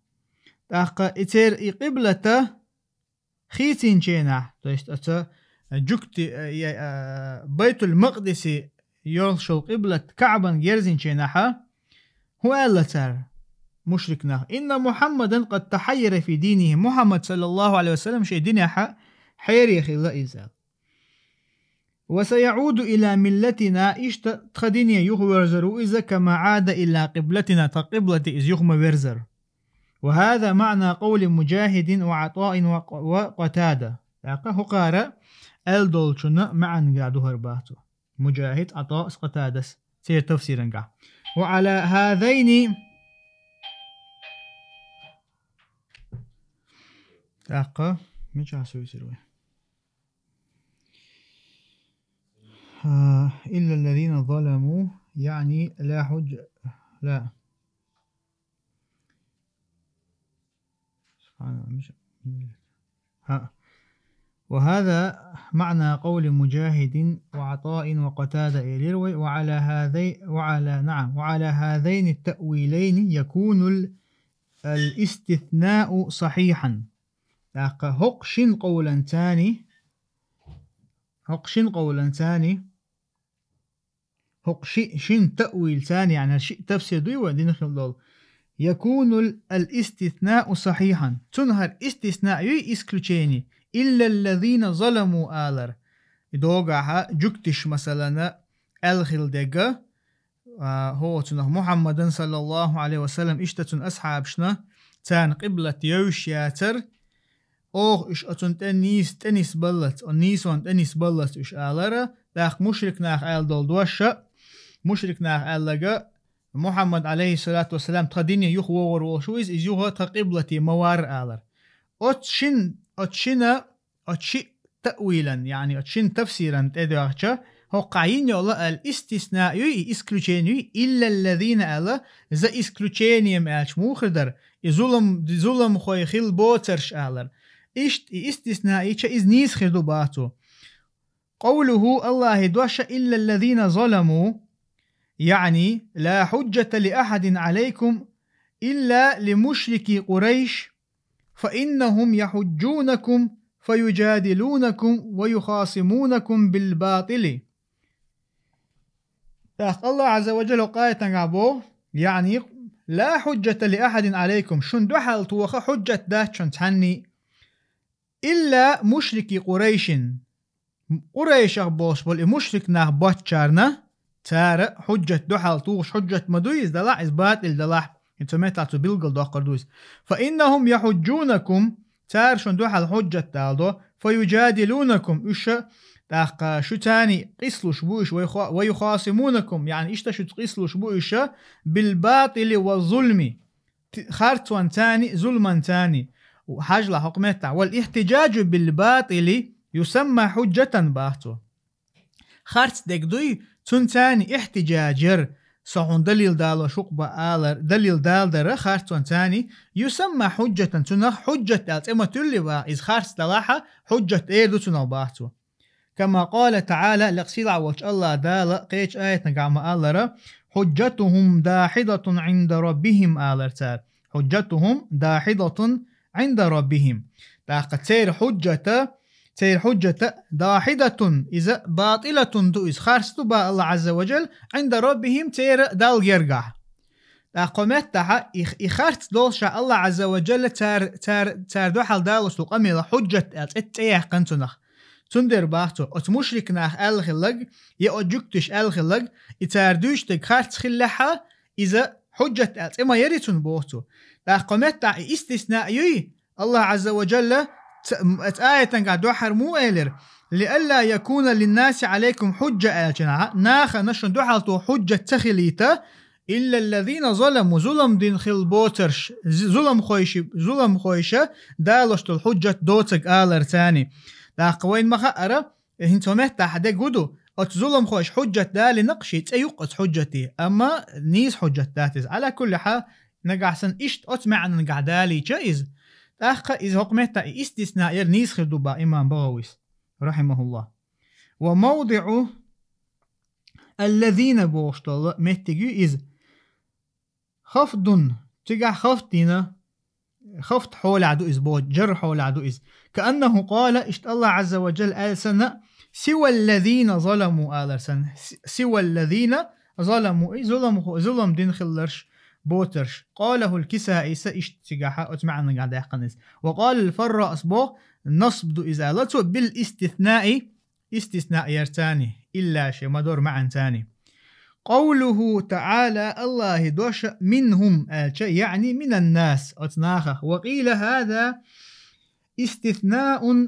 ТӀаккха и церан и къиблата хийцинченахь, то есть оцу жуьгти, э, э, Байтул-Макъдисе йолуш йолу къиблат КаӀбанга ерзинченахьа, хӀун аьлла цара, мушрик нах? «إن محمدا قد تحير في دينه». Мухьаммад, саллаллаху Ӏалайхи ва саллам, шен динехьа хьере хилла иза. وسيعود إلى ملتنا, иштта тха дине юхаверзар ву иза, كما عاد إلى قبلتنا, тха къиблате иза юха ма верзар. وهذا معنى قول مجاهد وعطاء وق-, وقتادة. ТӀаккха хӀокхара аьлла долчун маӀанга ду хӀара боху цо. Муджахид, Ӏатаъ, Къатадас, церан тафсирангахь. وعلى هذين. ТӀаккха мичахь суйсир вай? А, إلا الذين ظلموا, يعني لا حج-, لا. سبحان الله, مش, ها. وهذا معنى قول مجاهد وعطاء وقتادة إليروي, وعلى هذي-, وعلى, نعم, وعلى هذين التأويلين يكون ال-, الاستثناء صحيحا. ТӀаккха хӀокху шина къовланца, хӀокху шина къовланца, хӀокху ши-, шина таъвилца, яъни шиъ тафсир дуй вайн дина хилла долу. يكون ال-, الاستثناء صحيحا. Цунна хӀара истисна юй, исключение. إلا الذين ظلموا алар. И догахьа жуьгтиш, масалана, аьлла хилла дерг, а, хӀо цунах Мухьаммадан, саллаллаху Ӏалайхи ва саллам, иштта цуьнан асхьабашна, царна къиблат евзаш яцара, оха уьш оцунна тӀе нийса, тӀе нисбаллалц, о нийсонна тӀе нисбаллалц уьш алара, тӀаккха мушрик наха аьлла долу дош а, мушрик наха аьлларг, Мухьаммад, Ӏалайхиссалату вассалам, тхан дине юхавогӀур волуш ву иза, иза юха тхан къиблате ма варра алар. Оцу шин, оцу шина, оцу шиъ таъвилан, яъни оцу шина тафсиран тӀедоьгӀча, хӀокхахь йина йолу ал-истисна юй, и исключение юй, إلا الذين аьлла, за исключением аьлча муха хир дара, и зулам, зуламхой хилла боцурш алар. Иштта и истисна йича, иза нийса хир ду боху цо. قوله, Аллахьан дош а, إلا الذين ظلموا, яъни لا حجة لأحد عليكم إلا لمشركي قريش فإنهم يحجونكم فيجادلونكم ويخاصمونكم بالباطل. ТӀаккха Аллахь Ӏазза ва Джалла къайтангахь боху, яъни, لا حجة لأحد عليكم, шун дуьхьал тоха хьуджат дац шун цхьанний, إلا مشركي قريش. Къурайшах болуш болу и мушрик нах боцчарна, цара хьуджат дуьхьал тухуш, хьуджат ма дуй иза далахь, иза батӀил далахь, и цу меттахь цу билгал доккхур ду иза. فإنهم يحجونكم, цара шун дуьхьал хьуджат далдо, فيجادلونكم, уьш а, тӀаккха шу царний къислуш бу уьш, ويخا-, ويخاصمونكم, яъни иштта шуьца къислуш бу уьш а, بالباطل والظلم, ти-, харцонца, зуламца. Хьажал хӀокху меттахь, والاحتجاج بالباطل يسمى حجة боху цо. Харц дерг дуй, цунца ихьтиджаж яр, со хьуна далил далош ву-кх бан алар, далил далдар харцонца, يسمى حجة, цунах хьуджат аьлла цӀе ма туьллу боху, иза харц далахь а, хьуджат эр ду цунах боху цо. كما قال تعالى, лекха сийлахь волчу Аллахь Дала кхечу аятангахь ма-аллара, حجتهم داحضة عند ربهم алар цара. حجتهم داحضة عند ربهم. ТӀаккха церан хьуджат, церан хьуджат داحضة, иза باطلة ду, иза харц ду боху Аллахь Ӏазза ва Джалла, عند ربهم, церан Далла гергахь. ТӀаккха кху меттахь и, и харц долуш Аллахь Ӏазза ва Джалла цара, цара, цара дуьхьал далош долу къамелах хьуджат аьлла цӀе, цӀе яьккхина цунах. Цундела боху цо, оцу мушрик наха аьлла хилларг, я оцу жуьгтиша аьлла хилларг, и цара дуьйцуш дерг харц хиллехь а, иза хьуджат аьлла цӀе ма яри цунна боху цо. ТӀаккха кху меттахь и истисна юй, Аллахь Ӏазза ва Джалла ца-, м-, оцу аятангахь дуьххьара муха элира, لئلا يكون للناس عليكم حجة аьллачунахь, нахана шун дуьхьал тоха хьуджат ца хилийта, إلا الذين ظلموا, зулам дина хилла боцурш, зи-, зуламхойши-, зуламхойша далош долу хьуджат доцург алар царний. ТӀаккха вайна ма-хаъара, хӀинца хӀокху меттахь дерг хӀун ду, оцу зуламхойша хьуджат далийна-кх, шен цӀе ю-кх оцу хьуджате, амма нийса хьуджат дац иза. Ӏала кулли хьал, нагахь санна иштта оцу маьӀнангахь далийча иза, тӀаккха иза хӀокху меттахь и истисна яр нийса хир ду боху имам БагӀавис, рахьимахуллахь. وموضع الذين бохуш долу меттиг ю иза. خفض, цигахь хафд йина, хафд хьолехь ду иза боху, джарр хьолехь ду иза. كأنه قال, иштта Аллахь Ӏазза ва Джалла аьлла санна, سوى الذين ظلموا алар санна. С-, سوى الذين ظلموا, и зулам, зулам дина хилларш, боцурш. قاله الكسائي, са иштта цигахь, оцу маьӀнангахь даьккхина иза. وقال الفراء, ас боху, насб ду иза аьлла цо, бил истиснаи, истисна ярцани, илла ши ма дор маӀанцани. Къавлуху таӀала, Аллахьи дош, минхум аьлча, яъни минан нас, оцу нахах. Ва къийла хӀаза истиснаун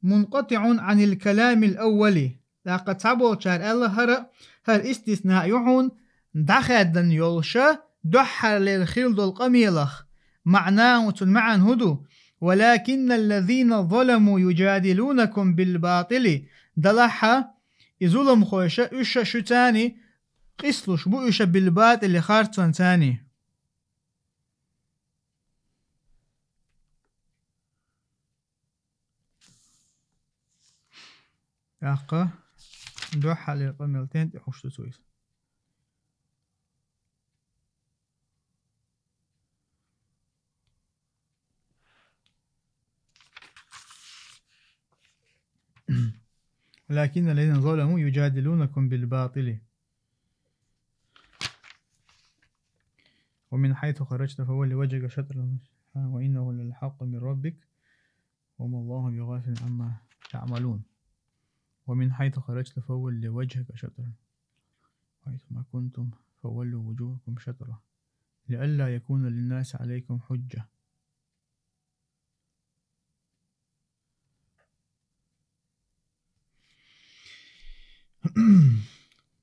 мункъатиӀун Ӏанил каламил аввали. ТӀаккха цхьаболчара аьлла хӀара, хӀара истисна ю хьуна, дӀахаьддан йолуша, дуьххьарлера хилла долу къамелах. МаӀна, цуьнан маьӀна хӀун ду? Валакинна аллазина заламу южадилунакум бил батили. Далахьа, и зуламхойша, уьш шуьцани къислуш бу уьш бил батили харцонцани. ТӀаккха дуьххьарлера къамел тӀе хьуш ду цо иза. Лакин аллазина заламу южадилунакум бил батили. Ва мин хьайсу харажта фавалли важхака шатра, ва иннаху лал хьакъу мин раббик, ва ма Аллаху бигъафилин амма таъмалун. Ва мин хьайсу харажта фавалли важхака шатра, ва хьайсу ма кунтум фаваллу вужухакум шатра, лиалла якуна линнаси алайкум хужжа.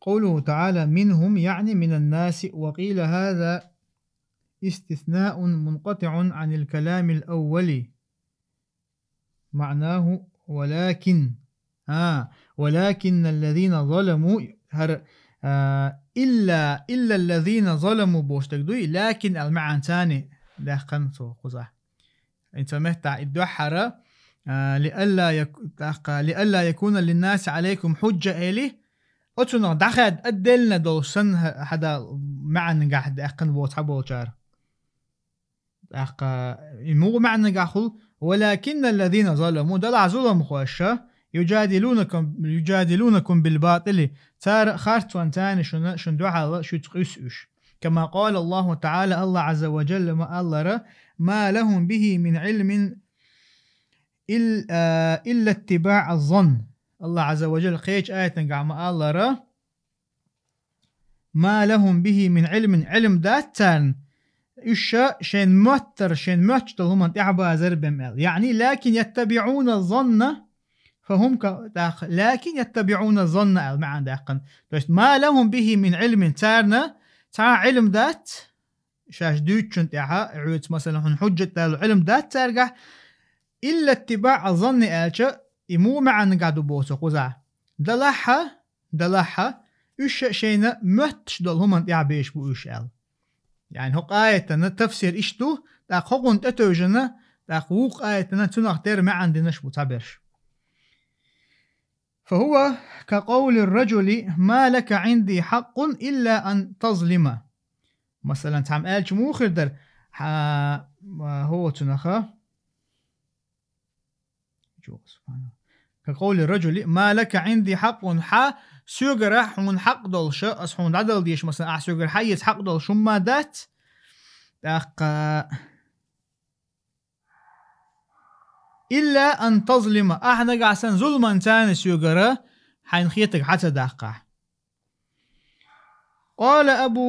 قوله تعالى: منهم، يعني من الناس، وقيل هذا استثناء منقطع عن الكلام الأول، معناه: ولكن، آه، ولكن الذين ظلموا، хӀара, а, илла, илла аллазина заламу бохуш дерг дуй, лакин аьлла маьӀна царна даьккхина цо кхузахь. ХӀинца меттахь и дуьххьара, а, лиалла як-, тӀаккха, лиалла якуна линнаси алайкум хужжа эли, оцунах дӀахаьдда отдельно долуш санна хӀа-, хӀада маьӀнагахь даьккхина боху цхьаболчара. ТӀаккха и муха маьӀнагахь хуьлу: «Валакинна аллазина заламу», далахь зуламхоша, «южадилунакум, южадилунакум бил батили», цара харцонцани шуна, шуна дуьхьал шуьца къуьйсу уьш. Кама къала Аллаху таӀала, Аллах Ӏазза ва Жалла ма-аллара: «Ма лахум бихи мин Ӏилмин ил-, а, илла иттибаъ аз-занн». Аллах Ӏазза ва Жалла кхечу аятангахь ма-аллара: «Ма лахум бихи мин Ӏилмин», Ӏилм дац царна, уьш ша шайн моттар, шайн моьттуш долу хӀуманна тӀаьхьабазар бен аьлла. Яъни, «лакин яттабиӀуна занна», фа хӀум ка-, тӀаккха, «лакин яттабиӀуна занна» аьлла маьӀна даьккхина. То есть, «ма лахум бихи мин Ӏилмин», царна цхьа а Ӏилм дац, шаьш дуьйцучун тӀаьхьа, хьоьца, масала, хьуна хьужжат далу Ӏилм дац цаьргахь, «илла иттибаъ аз-занни» аьлча, и муха маьӀнагахь ду боху цо кхузахь? Далахьа, далахьа, уьш ша шайна моьттуш долу хӀуманна тӀаьхьабезаш бу уьш аьлла. Яъни хӀокху аятана тафсир иштта ду, тӀаккха хӀокхунна тӀетевжина, тӀаккха вукху аятана цунах тера маьӀна динарш бу цхьаберш. «Фа хӀува ка къавли ар-ражули: ма лака Ӏинди хьаккъун илла ан тазлима». Масалан, цхьамма аьлча муха хир дара, хьа-, хӀоцунаха. Ка къавли ар-ражули: «Ма лака Ӏинди хьаккъун», хьан соьгара хьуна хьакъ долуша, ас хьуна дӀадала дезаш, масалан, ахьа соьгара хьаэца хьакъ долуш хӀумма дац. ТӀаккха: «илла ан тазлима», ахьа нагахь санна зуламан царна соьгара хьайна хетарг хьа ца даккхахь. Къала Абу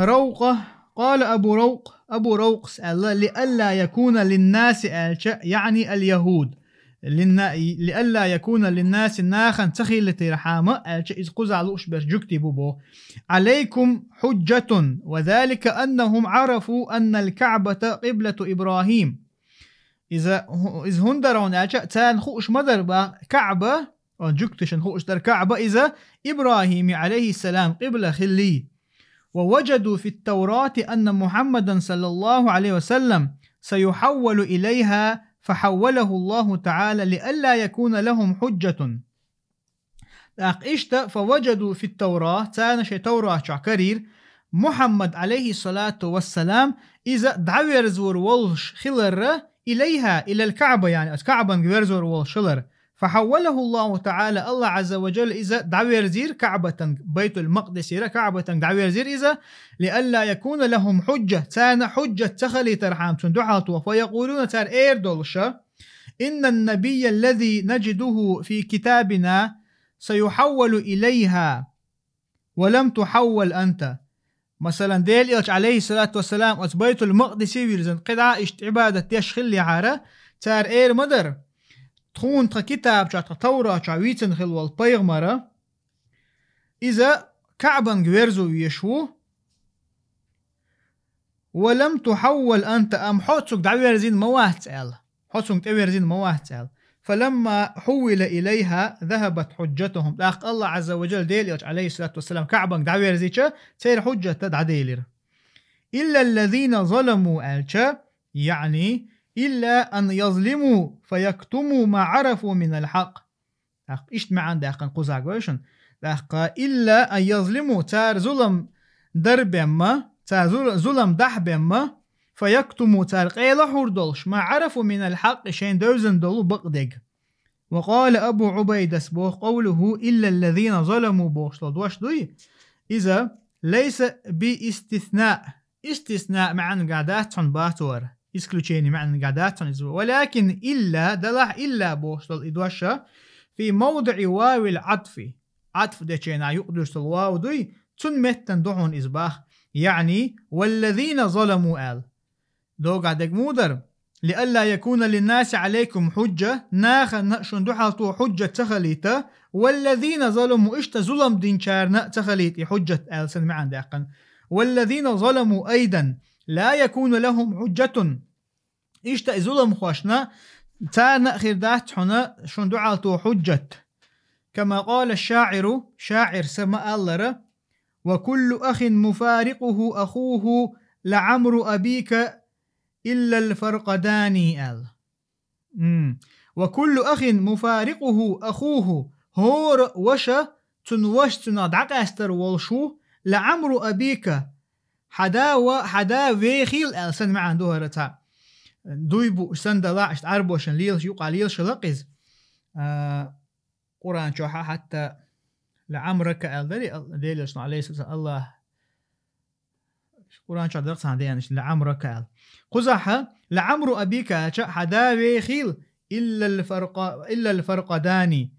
Равкъа, къала Абу Равкъ, Абу Равкъас аьлла: «Лиалла якуна линнаси», аьлча, яъни ал-яхӀуд. «Линна-, лиалла якуна линнаси», нахана ца хилийтархьама аьлча, иза кхузахь лууш берш жуьгтий бу боху. «Ӏалайкум хьужжатун, ва залика аннахум Ӏарафу аннал Каъбата къиблату ИбрахӀим». Иза, иза хӀунда дара хьуна аьлча, царна хууш ма дара бах, Каъба, он жуьгташна хууш дара Каъба, иза ИбрахӀими, Ӏалайхиссалам, къибла хилли. «Ва важаду фит-Таврати анна Мухьаммадан, саллаллаху Ӏалайхи ва саллам, саюхьаввалу илайхӀа, фахьаввалаху Аллаху таӀала, лиалла якуна лахум хьужжатун». ТӀаккха иштта, «фа важаду фит-Тавра», царна шайн Таврат чохь карийра, Мухьаммад, Ӏалайхиссалату вассалам, иза дӀаверзор волуш хиларра, илайхӀа, илал Каъба, яъни оцу Каъбанга верзор волуш хилар. «Фахьаввалаху Аллаху таӀала», Аллах Ӏазза ва Жалла иза дӀаверзийра Каъбатанга, Байтул-Макъдисера Каъбатанга дӀаверзийра иза, «лиалла якуна лахум хьужжа», царна хьужжат ца хилийтархьама цунна дуьхьал тоха, «фа якъулуна», цара эр долуша, إن النبي الذي نجده في كتابنا سيحول إليها ولم تحول أنت. Масалан, Дела Элча, алейхиссалату вассалам, оцу Байтул-Макъдисе вирзина кхидӀа иштта Ӏибадат деш хиллехьара, цара эр ма дара: «Тхуна тхан китаб чохь, тхан Таврат чохь вийцина хилла волу пайхамара, иза Каъбанга верзо везаш ву, ва лам тухьаввал анта, амма хьо цуьнга дӀаверзина ма вац», аьлла. «Хьо цуьнга тӀеверзина ма вац», аьлла. «Фаламма хьуввила илайха, захабат хьуджатухум». ТӀаккха Аллах Азза ва Джалла Дела Элча, алейхиссалату вассалам, Каъбанга дӀаверзича, церан хьуджат дӀаделира. «Илла ллазина заламу», аьлча, яъни, «илла ан язлиму, фа яктуму ма Ӏарафу минал хьакъ». ТӀаккха иштта маьӀна даьккхина кхузахь гой шуна. ТӀаккха «илла ан язлиму», цара зулам дар бен ма, цара зу-, зулам дахь бен ма, «фа яктуму», цара къела хьур долуш, «ма Ӏарафу минал хьакъи», шайн девзина долу бакъдерг. «Ва къала Абу Ӏубайдас», боху, «къовлуху илла ллазина заламу» бохуш долу дош дуй, иза «лайса би истисна». Истисна маьӀнагахь дац хьуна бацара, исключение маьӀнагахь дац хьуна иза. «Валакин илла», далахь «илла» бохуш долу и дош, «фи мавдиӀи вавил Ӏатфи». Ӏатф дечу хенахь юкъадуьсуш долу вав дуй, цунна меттана ду хьуна иза бах. Яъни, «валлазина заламу» аьлла. Догахь дерг муха дара? «Лиалла якуна линнаси Ӏалайкум хьуджа», нахана шуна дуьхьал туху хьуджат ца хилийта, «валлазина заламу», иштта зулам динчарна а ца хилийта и хьуджат аьлла санна маьӀна даьккхина. «Валлазина заламу айдан ла якуну лахум хьуджатун». Иштта и зуламхошна, царна а хир дац хьуна шуна дуьхьал туху хьуджат. «Кама къала шшаӀиру», шаӀир са ма аллара: «Ва куллу ахин муфарикъуху ахуху ла Ӏамру абика иллал фаркъадани», аьлла. М. «Ва куллу ахин муфарикъуху ахуху», хӀора ваша, цуьнан ваша цуьнах дӀакъаьстар волуш ву, «ла Ӏамру абика», хьан да ва, хьан да вехийла аьлла санна маьӀна ду хӀара цхьаъ. Дуй бу санна далахь, иштта Ӏарбошна лелаш, юкъахь лелаш хилла-кх иза. А, Къуръан чохь а хьатта «ла Ӏамрака» аьлла дарий, Ал-, Делан Элчано, алейхиссалам, Аллах. Къуръан чохь дара цхьана деана иштта «ла Ӏамрака» аьлла. Кхузахь а «ла Ӏамру абика» аьлча, хьан да вехийла, «иллал фаркъа-, иллал фаркъадани».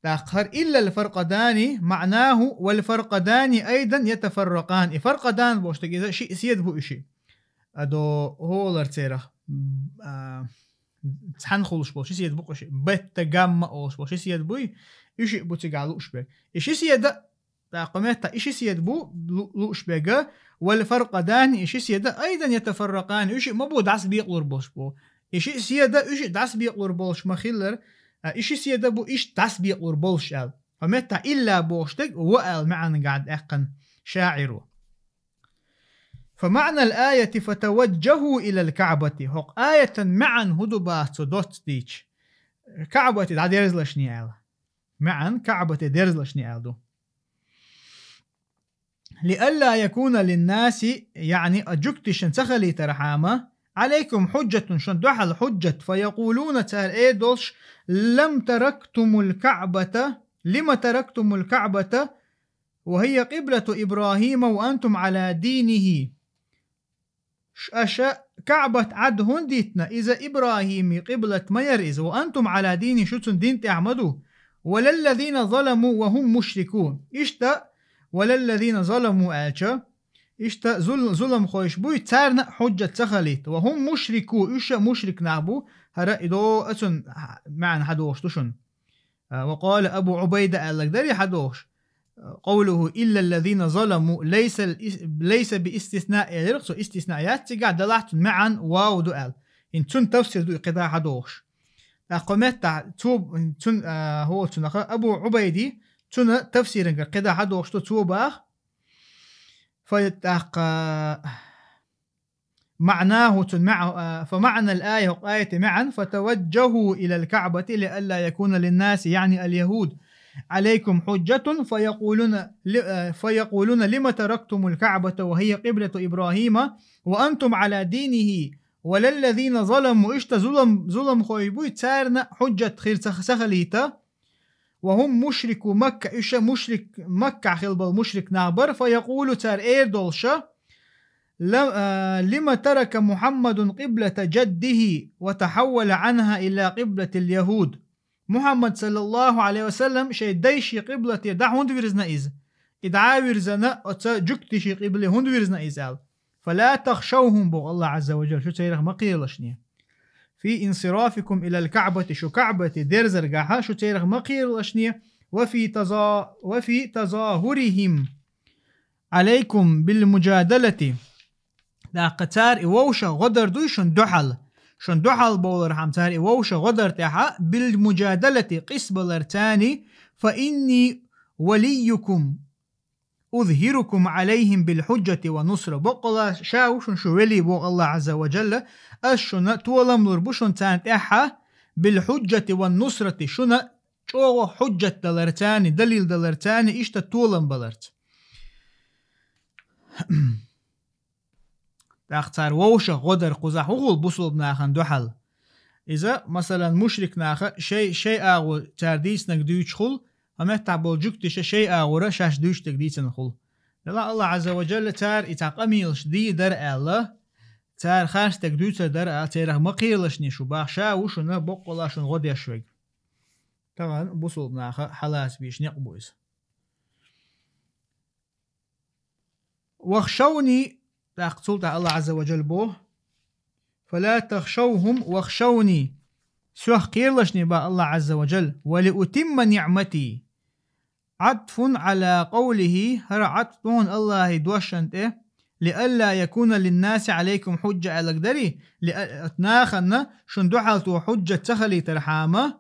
ТӀаккха хӀара «иллал фаркъадани» маьӀнаху «вал фаркъадани айдан ятафарракъан». И фаркъадан бохуш дерг иза шиъ седа бу и шиъ. Адо хӀолар церах, а, цхьаьна хуьлуш болу ши седа бу-кх и шиъ. Бетта, гамма олуш болу ши седа буй, и шиъ бу цигахь лууш берг. И ши седа, тӀаккха меттахь и ши седа бу лу-, лууш берг, «вал фаркъадани», и ши седа, «айдан ятафарракъани», и шиъ ма бу дӀасабекъалур болуш бу. И шиъ седа, и шиъ дӀасабекъалур болуш ма-хиллара, а, и ши седа бу иштта дӀасабекъалур болуш аьлла. Хьо меттахь «илла» бохуш дерг «ва» аьлла маьӀнагахь даьккхина шаӀиро. «Фа маънал аяти фатаваджжаху илал Каъбати». ХӀокху аятан маьӀна хӀун ду баха цо доцца дийча? Каъбате дӀадерзалашне аьлла. МаьӀна Каъбате дерзалашне аьлла ду. «Лиалла якуна линнаси», яъни а жуьгтишна ца хилийтархьама, «Ӏалайкум хьуджатун», шун дуьхьал хьуджат, «фа якъулуна», цара эр долуш: «Лам тарактумул Каъбата, лима тарактумул Каъбата, ва хия къиблату Ибрахима ва антум Ӏала динихи». Ш-, аша Каъбат Ӏад хӀунда дитина? Иза Ибрахими къиблат ма яра иза, ва антум Ӏала дини, шу цун дин тӀехь ма ду. «Ва лаллазина заламу ва хум мушрикун». Иштта, «ва лаллазина заламу» аьлча, иштта зул-, зуламхойш буй, царна а хьуджат ца хилийта. «Ва хум мушрикун», уьш а мушрик нах бу, хӀара и до а цун маьӀна хьадохуш ду шуна. А, «ва къала Абу Ӏубайда» аьлларг дарий хьадохуш? А, «къовлуху илла ллазина заламу лайса, лайса би истисна» элира, цо истисна яц цигахь, далахь цун маьӀна вау ду аьлла. ХӀинца цун тафсир ду и кхидӀа хьадохуш. ТӀаккха кху меттахь цо, цун, а, хӀо цунах Абу Ӏубайди, цуьнан тафсирангара кхидӀа хьадохуш ду цо баха. Фа тӀаккха МаӀнаху, цун маӀ-, а, фа маӀнал ая, хӀокху аятан маьӀна: «Фатаваджжаху илал Каъбати лиалла якуна линнаси», яъни ал-яхуд, «Ӏалайкум хьуджатун, фаякъулуна ли-, а, фаякъулуна: лима тарактумул Каъбата ва хия къиблату Ибрахима, ва антум Ӏала динихи, ва лаллазина заламу», иштта зулам, зуламхой буй, царна хьуджат хир ца, ца хилийта. «Ва хум мушрику Макка», уьш а мушрик, Маккахь хилла болу мушрик нах бара, «фа якъулу», цара эр долуша: لم آه لم ترك محمد قبلة جده وتحول عنها إلى قبلة اليهود. Мухьаммад саллаллаху алейхи ва саллам шай дайши къиблате дӀа хӀунда вирзна иза? И дӀа вирзана оца жугтиши къибле хӀунда вирзна иза аьлла. فلا تخشوهم, боху Аллах Азза ва Джалла, шу церах ма кхералашне. في انصرافكم إلى الكعبة, шу Каъбате дерзаргахьа шу церах ма кхералашне. وفي تظا وفي تظاهرهم عليكم بالمجادلة. ТӀаккха цара и вовшах гӀо дар дуй шун дуьхьал. Шун дуьхьал бовлархьама цара и вовшах гӀо дар тӀехьа, بالمجادلة, къийсабалар царна, فإني وليكم أظهركم عليهم بالحجة والنصرة. Боккъала ша ву шун шу вели, боху Аллах Азза ва Джалла, ас шуна толам лур бу шун царна тӀехьа, بالحجة والنصرة, шуна чӀогӀа хьуджат далар царна, далил далар царна, иштта толам баларца. ТӀаккха цара вовшах гӀо дар кхузахь хӀун хуьлу бусулба нахана дуьхьал? Иза, масалан, мушрик наха шай, шай агӀо цара дийцинарг дуьйцуш хуьлу, хӀокху меттехь болу жуьгтиша шай агӀора шаьш дуьйцуш дерг дийцина хуьлу. Делахь Аллах Азза ва Джалла цара и цхьа къамелаш дийр дара аьлла, цара харц дерг дуьйцур дара аьлла, церах ма кхералашне шу, боху ша ву шуна боккъала шуна гӀо деш верг. Тахана бусулба наха хьалаца бийш некъ бу иза. واخشوني, тӀаккха цул тӀаьхьа Аллах Азза ва Джалла боху: فلا تخشوهم واخشوني. Соьх кхералашне, боху Аллах Азза ва Джалла, ولأتم نعمتي. عطف على قوله, хӀара Ӏатф ду хьуна Аллахьан дошна тӀе, لئلا يكون للناس عليكم حجة аьлларг дарий, лиа-, нахана шун дуьхьал тоха хьуджат ца хилийтархьама,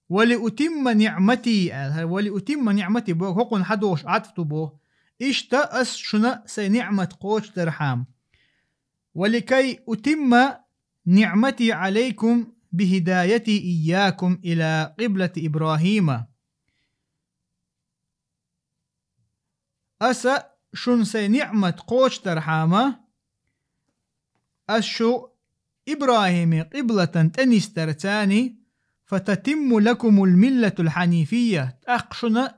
ولأتم نعمتي аьлла, хӀара ولأتم نعمتي боху, хӀокхунна хьадогӀуш Ӏатф ду боху. Иштта ас шуна сайн ниӀмат кхочушдархьама. ولكي أتم نعمتي عليكم بهدايتي إياكم إلى قبلة إبراهيم. Аса шуна сайн ниӀмат кхочушдархьама, ас шу ИбрахӀиман къиблатана тӀенисдар царна, فتتم لكم الملة الحنيفية, тӀаккха шуна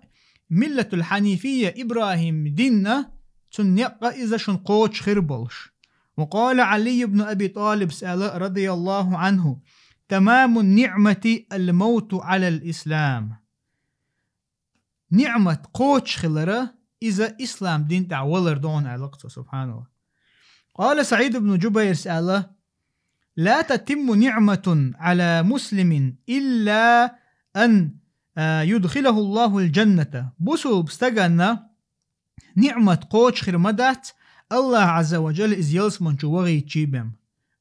миллатул хьанифия, ИбрахӀиман дин а, цуьнан некъ а иза шуна кхочуш хир болуш. وقال علي بن أبي طالب, аьлла, رضي الله عنه: تمام النعمة الموت على الإسلام. НиӀмат кхочуш хилар а, иза ислам дин тӀехь валар ду хьуна, аьлла цо, субханаллах. قال سعيد بن جبير, аьлла: لا تتم نعمة على مسلم إلا أن, а, يدخله الله الجنة. Бусулба стагана ниӀмат кхочуш хир ма дац, Аллах Ӏазза ва Джалла иза ялсамани чу вахийтича бен.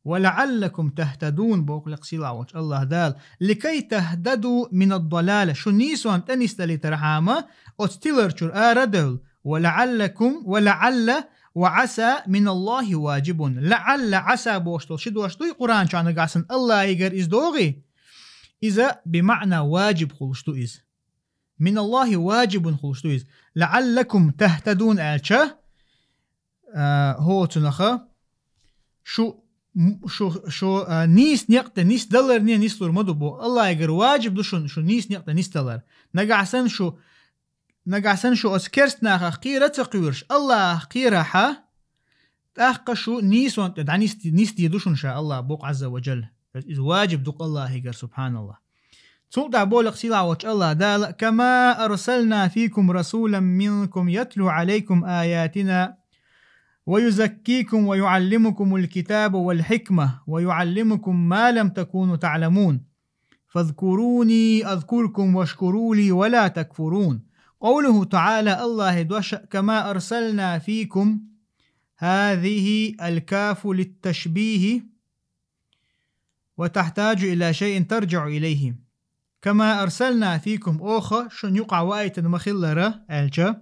ولعلكم تهتدون, боху лекха сийлахь волчу Аллах Дала, لكي تهتدوا من الضلالة, шу нийсонна тӀенисдалийтархьама, оцу тилар чуьра ара а девлла. ولعلكم, ولعل وعسى من الله واجب. لعل, عسى бохуш долу ши дош дуй Къуръан чохь, нагахь санна Аллахьигара иза догӀий, иза бимаъна ваджиб хуьлуш ду иза. من الله واجب хуьлуш ду иза. لعلكم تهتدون аьлча, а, хӀоцунаха шу, м, шу, шу, а, нийса некъ тӀе нисдаларне нислур ма ду боху. Аллахьигара ваджиб ду шуна, шу нийса некъ тӀе нисдалар. Нагахь санна шу, нагахь санна шу оцу керста нахах кхера а ца кхоьруш, Аллахьах кхерахьа, тӀаккха шу нийсонна тӀе дӀанисде, нисде ду шуна ша Аллах боху Ӏазза ва Джалла. Иза ваджиб ду-кх Аллахьигара, субханаллах. Цул тӀаьхьа боху лекха сийлахь волчу Аллах Дала: كما أرسلنا فيكم رسولا منكم يتلو عليكم آياتنا ويزكيكم ويعلمكم الكتاب والحكمة ويعلمكم ما لم تكونوا تعلمون. فاذكروني أذكركم واشكروا لي ولا تكفرون. قوله تعالى, Аллахьан дош: كما أرسلنا فيكم, هذه الكاف للتشبيه وتحتاج إلى شيء ترجع إليه. كما أرسلنا فيكم, оха шуна юкъахь ваийтина ма-хиллара, аьлча,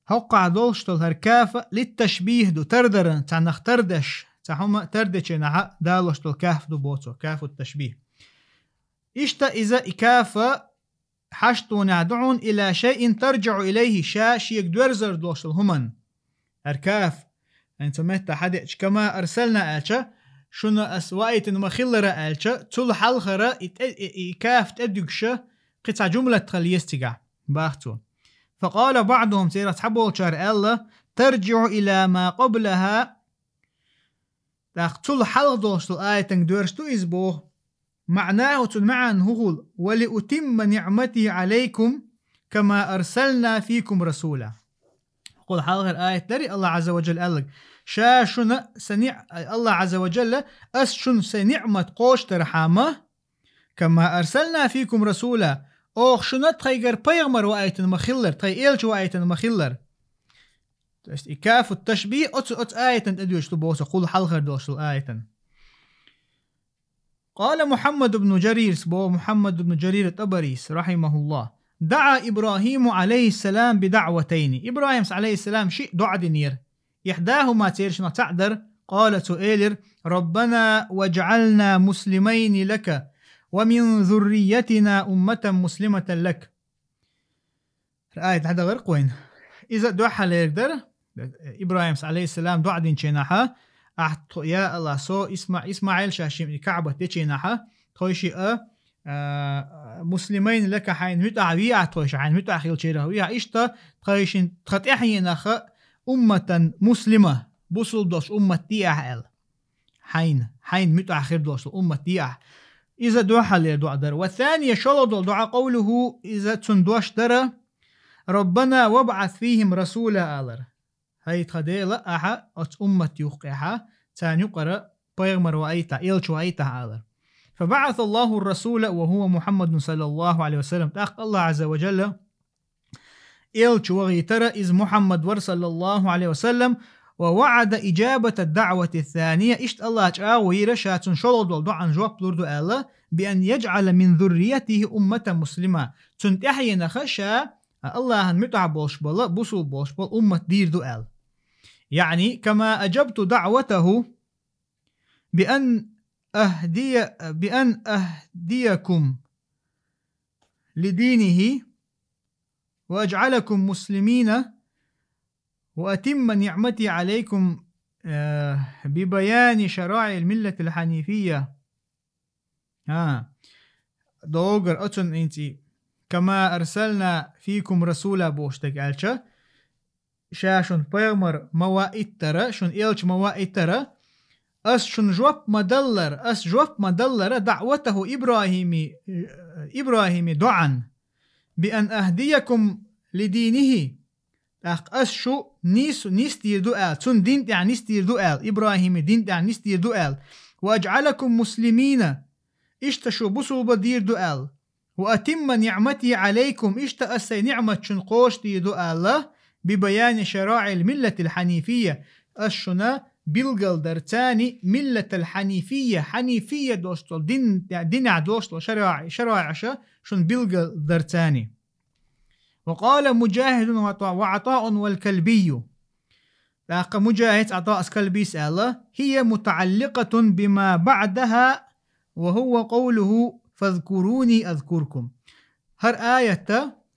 хӀоккхахь долуш долу хӀара каф а للتشبيه ду, тардаран, цхьаннах тардеш, цхьа хӀума тардечу хенахь далош долу каф ду боху цо, كاف التشبيه. Иштта иза и каф а хьаштонехь ду хьуна إلى شيء ترجع إليه, ша шега доьрзур долуш долу хӀуманна. ХӀара каф, хӀинца метта хьадеъча, كما أرسلنا аьлча, шуна ас ваийтина ма-хиллара аьлча, цул хьалхара и тӀе, и, и каф тӀедуьгуша кхин цхьа жумлат хила еза цигахь, бах цо. فقال بعضهم, церах цхьаболчара аьлла: ترجع إلى ما قبلها. ТӀаккха цул хьалха долуш долу аятан доьрзуш ду иза боху. معناه, цуьнан маьӀна хӀун хуьлу: ولأتم نعمتي عليكم كما أرسلنا فيكم رسولا. Кхул хьалхара аят дарий Аллах Азза ва Джалла аьлларг: «Ша шуна сан ниӀ-, Аллах Азза ва Джалла, ас шуна сайн ниӀмат кхочушдархьама, كما أرسلنا فيكم رسولا, оха шуна тхайгара пайхамар ваийтина ма-хиллара, тхайн элча ваийтина ма-хиллара». То есть и кафу ташбих оцу, оцу аятан тӀедоьжуш ду боху, кхул хьалхара долуш долу аятан. قال محمد بن جرير, боху Мухьаммад ибн Джарир ат-ТӀабарис, رحمه الله: دعا إبراهيم عليه السلام بدعوتين. ИбрахӀимс, عليه السلام, шиъ доӀа динера. إحداهما, церан шиннах цхьаъ дара. قال, цо элира: ربنا واجعلنا مسلمين لك ومن ذريتنا أمة مسلمة لك. Аят дӀадахара-кх вайна. Иза дуьххьарлерг дара. ИбрахӀимс, عليه السلام, доӀа динчу хенахьа: «Ахь тхо, я Аллах, со Исма-, ИсмаӀил ша шиъ КаӀбат дечу хенахьа, тхойшиъ а, а, مسلمين لك, хьайна муьтӀахь вехьа тхойша, хьайна муьтӀахь хиллачарах вехьа, иштта тхойшин, тхан тӀаьхьенах а умматан муслима, бусулба долуш уммат де ахь», аьлла. Хьайна, хьайна муьтӀахь хир долуш уммат де ахь. Иза дуьххьарлера доӀа дара. والثانية, шолгӀа долу доӀа, قوله, иза цуьнан дош дара: ربنا وابعث فيهم رسولا, алар. ХӀай тхан Дела, ахьа оцу уммат юккъехьа царна юкъара пайхамар ваийтахь, элча ваийтахь, алар. فبعث الله الرسول وهو محمد صلى الله عليه وسلم. ТӀаккха Аллах Азза ва Джалла элча вахийтара, иза Мухьаммад вара, саллаллаху Ӏалайхи ва саллам, ووعد إجابة الدعوة الثانية, иштта Аллах чӀагӀо йира, ша цуьнан шолгӀа долу доӀан жоп лур ду аьлла, بأن يجعل من ذريته أمة مسلمة, цуьнан тӀаьхьенах ша Аллахьан муьтӀахь болуш бола, бусулба болуш бола уммат дийр ду аьлла. يعني كما أجبت دعوته بأن أهدي، بأن أهديكم لدينه وأجعلكم مسلمين وأتم نعمتي عليكم، آه، ببيان شرائع الملة الحنيفية. А, догар оцун инци: كما أرسلنا فيكم رسولا бохуш дерг аьлча, ша шуна пайхамар ма ваиттара, шуна элча ма ваиттара, ас шуна жоп ма даллара, ас жоп ма даллара دعوته إبراهيم, ИбрахӀиман доӀан, بأن أهديكم لدينه, тӀаккха ас шу нис-, нисдийр ду аьлла, цуьнан дин тӀехь нисдийр ду аьлла, ИбрахӀиман дин тӀехь нисдийр ду аьлла, وأجعلكم مسلمين, иштта шу бусулба дийр ду аьлла, وأتم نعمتي عليكم, иштта ас сайн ниӀмат шуна кхочушдийр ду аьлла, ببيان شرائع الملة الحنيفية, ас шуна билгалдарца ملة الحنيفية, хьанифия долуш долу дин, динехь долуш долу шараӀи-, шараӀаш шуна билгалдарца. وقال مجاهد وعطاء، وعطاء والكلبي. ТӀаккха МуджахӀида, ӀатаӀа, Калбис аьлла: هي متعلقة بما بعدها وهو قوله فاذكروني أذكركم. ХӀара аят,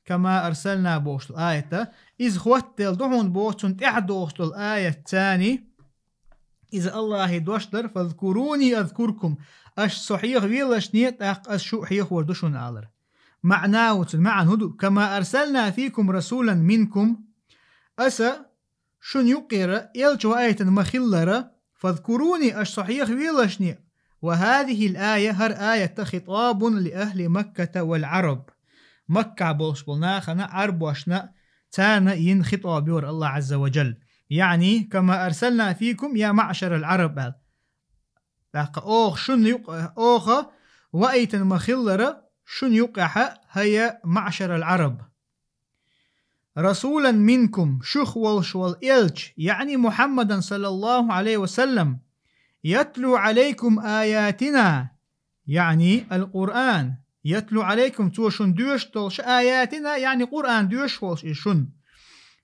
كما أرسلنا бохуш аят, иза хоттаделла ду хьуна боху цунна тӀаьхьа догӀуш долу аятца. Иза Аллахьан дош дара: فاذكروني أذكركم. Аш со хьехавелашне, тӀаккха ас шу хьехор ду шуна, алар. МаӀна, цуьнан маьӀна хӀун ду: كما أرسلنا فيكم رسولا منكم. Аса шуна юккъера элча ваийтина ма-хиллара, فاذكروني, аш со хьехавелашне. وهذه الآية, хӀара аят خطاب لأهل مكة والعرب. Маккахь болуш болу нахана, Ӏарбошна, царна йина хитӀоб ю хӀара Аллахь Ӏазза ва Джалла. يعني كما أرسلنا فيكم يا معشر العرب аьлла. ТӀаккха оха шуна юкъ-, оха ваийтина ма-хиллара шуна юккъехьа, хӀай я معشر العرب. رسولا منكم, шух волуш волу элча, يعني محمدا صلى الله عليه وسلم, يتلو عليكم آياتنا, يعني القرآن, يتلو عليكم, цо шуна доьшуш долуш, آياتنا, يعني Къуръан доьшуш волуш иза шуна.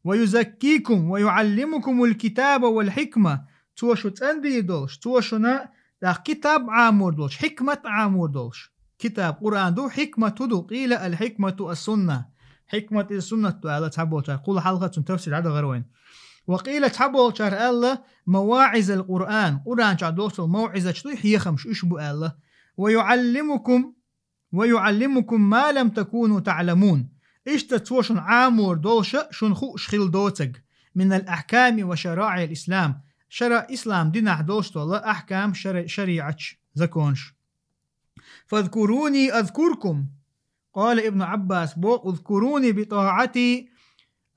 ويزكيكم ويعلمكم الكتاب والحكمة, цо шу цӀандийр долуш, цо шуна тӀаккха китаб Ӏамор долуш, хьикмат Ӏамор долуш. Китаб Къуръан ду, хьикмат хӀун ду? قيل الحكمة السنة. Хьикмат иза суннат ду аьлла цхьаболчара, кхул хьалха цуьнан тафсир дӀадахара вайна. وقيل, цхьаболчара аьлла, مواعظ القرآن, Къуръан чохь долуш долу мавӀизаташ дуй, хьехамаш уьш бу аьлла. ويعلمكم، ويعلمكم ما لم تكونوا تعلمون. Иштта цо шуна Ӏамор долуша шуна хууш хилла доцург. من الأحكام وشرائع الإسلام, шара ислам динахь долуш долу ахкам, шара-, шариӀаташ, законаш. فاذكروني أذكركم. قال ابن عباس, боху: اذكروني بطاعتي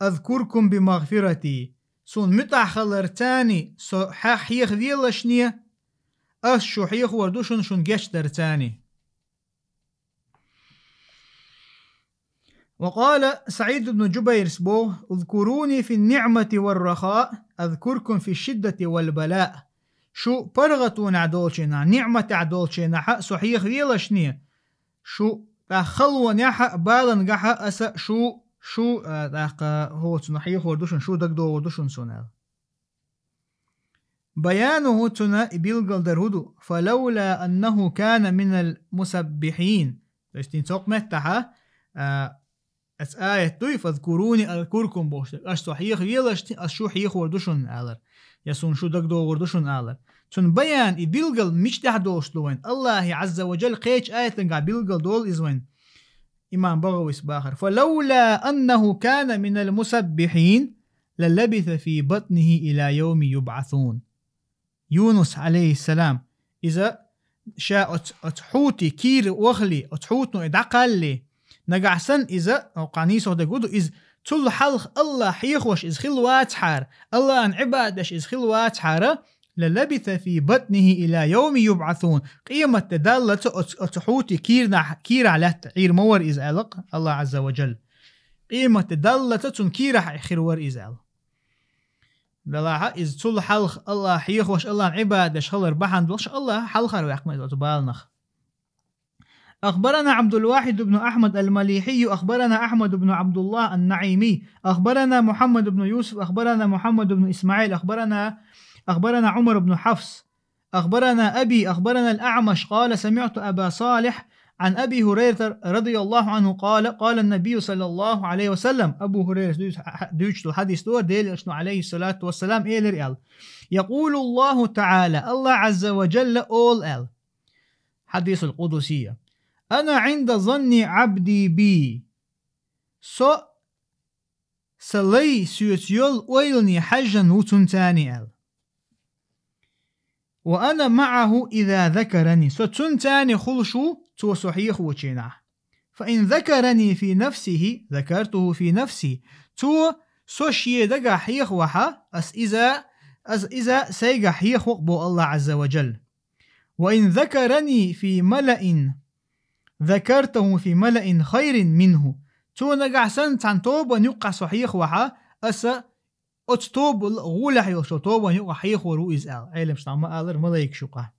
أذكركم بمغفرتي. Суна муьтӀахь хиларца со хьех-, хьехавелашне, ас шу хьехор ду шуна, шуна гечдарца. وقال سعيد بن جبير, боху: اذكروني في النعمة والرخاء أذكركم في الشدة والبلاء. Шу паргӀатонехь долчу хенахь, ниӀматехь долчу хенахь со хьехавелашне, шу тӀаккха халонехь а, баланехь а аса шу, шу, а, тӀаккха хӀоцуна хьехор ду шуна, шу дагадогӀур ду шуна суна аьлла. بيانه, цуьнан и билгалдар хӀун ду: فلولا أنه كان من المسبحين. То есть, цу меттехь, а, аса аят дуй, فاذكروني أذكركم бохуш дерг. Аш со хьехавелаш, ас шу хьехор ду шуна алар. Я суна шу дагадогӀур ду шуна алар. Цуьнан баян, и билгал мича тӀехь долуш ду вайн? Аллахьи Ӏазза ва Джалла кхечу аятангахь билгал долу иза вайн. Имам БагӀавис бахара: فلولا أنه كان من المسبحين للبث في بطنه إلى يوم يبعثون. Юнус, Ӏалайхиссалам, иза ша оцу, оцу хьути кийра вахале, оцу хьутано и дӀакхаллале, нагахь санна иза, хьо кхана нийсо дерг хӀун ду, иза цул хьалха Аллахь хьехош иза хилла вацахьара, Аллахьан Ӏибадат деш иза хилла вацахьара, للبث في بطنه إلى يوم يبعثون. Къематде даллалц оцу, оцу хьути кийранахь, кийрахь лаьтта Ӏийр ма вара иза аьлла-кх Аллахь Ӏазза ва Джалла. Къематде даллалц цунна кийрахь хир вара иза аьлла. Делахь иза цул хьалха Аллахь хьехош, Аллахьан Ӏибадат деш хилар бахьана долуш Аллахь хьалхара ваьккхина иза оцу баланах. أخبرنا عبد الواحد بن أحمد المليحي، أخبرنا أحمد بن عبد الله النعيمي، أخبرنا محمد بن يوسف، أخبرنا محمد بن إسماعيل، أخبرنا، أخبرنا عمر بن حفص، أخبرنا أبي، أخبرنا الأعمش، قال: سمعت أبا صالح عن أبي هريرة رضي الله عنه قال: قال النبي صلى الله عليه وسلم. Абу Хурайрас дуьйцу хьа-, дуьйцу хьадис ду, Делан Элчано, Ӏалайхиссалату вассалам, элира аьлла: يقول الله تعالى, Аллахь Ӏазза ва Джалла олу аьлла. Хьадисул къудусийя. أنا عند ظن عبدي بي. Со, сан лай соьца йолу ойлане хьаьжжина ву цуьнца аьлла. وأنا معه إذا ذكرني. Со цуьнца хуьлуш ву, цо со хьехочу хенахь. فإن ذكرني في نفسه ذكرته في نفسي. Цо со шен дагахь хьехавахь, ас иза, ас иза сайгахь хьехаво-кх, боху Аллахь Ӏазза ва Джалла. وإن ذكرني في ملأ ذكرته في ملأ خير منه. Цо нагахь санна цхьана тобанна юккъахь со хьехавахь, аса оцу тобанна гӀолехь йолчу тобанна юккъахь хьехор ву иза аьлла. Ӏеламнаха ма аллара, малайкаш юккъахь.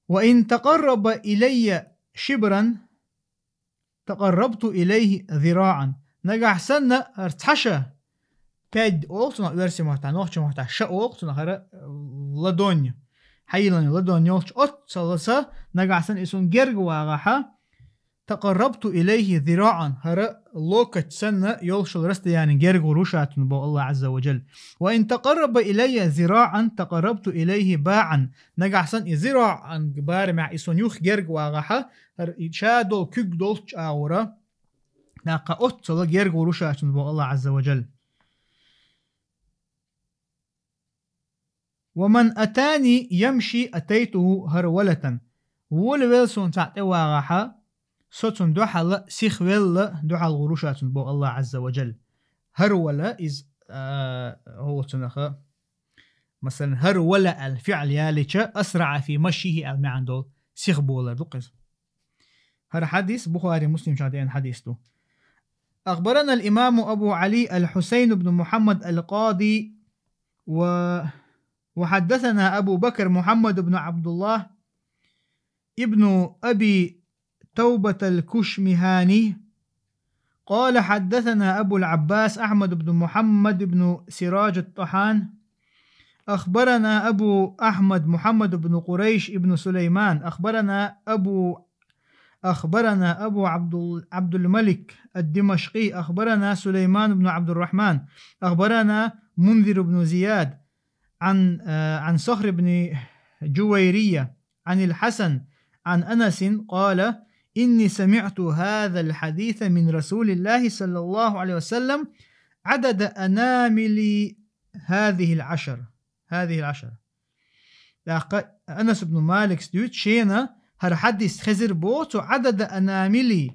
وإن تقرب إلي شبرا تقربت إليه ذراعا. Нагахь санна хӀара цхьа ша, пяд олу цунах оьрсийн маттахь, нохчийн маттахь ша олу цунах, хӀара ладонь, хьайиллина ладонь йолчу оццалла аса нагахь санна и суна герга вагӀахь, تقربت إليه ذراعا, хӀара локоть санна йолуш йолу расстояние гергагӀур ву ша цунна, боху Аллахь Ӏазза ва Джалла. وإن تقرب إلي ذراعا تقربت إليه باعا. Нагахь санна и зираӀан барамехь и суна юха герга вагӀахь, хӀара и ша долу куьг долчу агӀора, тӀаккха оццалла гергагӀур ву ша цунна, боху Аллахь Ӏазза ва Джалла. ومن أتاني يمشي أتيته هرولة. Волавелла суна цхьаъ тӀевагӀахь, со цунна дуьхьал сихвелла дуьхьал гӀур ву ша цунна, боху Аллахь Ӏазза ва Джалла. Хьарвала иза, а, хӀокху цунах, масалан, хьарвала аьлла фиӀл ялийча, أسرع في مشيه аьлла маьӀна долу, сихболар ду-кх иза. ХӀара хьадис Бухари, Муслимчохь деана хьадис ду. أخبرنا الإمام أبو علي الحسين بن محمد القاضي و-، وحدثنا أبو بكر محمد بن عبد الله ابن أبي توبة الكشمهاني قال: حدثنا أبو العباس أحمد بن محمد بن سراج الطحان، أخبرنا أبو أحمد محمد بن قريش بن سليمان، أخبرنا أبو، أخبرنا أبو عبد ال-، عبد الملك الدمشقي، أخبرنا سليمان بن عبد الرحمن، أخبرنا منذر بن زياد، عن، آه، عن صخر بن جويرية عن الحسن عن أنس قال: إني سمعت هذا الحديث من رسول الله صلى الله عليه وسلم عدد أنامل هذه العشر هذه العشر. ТӀаккха Анас ибн Малика дуьйцу шена, хӀара хьадис хезира боху цо, عدد أنامل.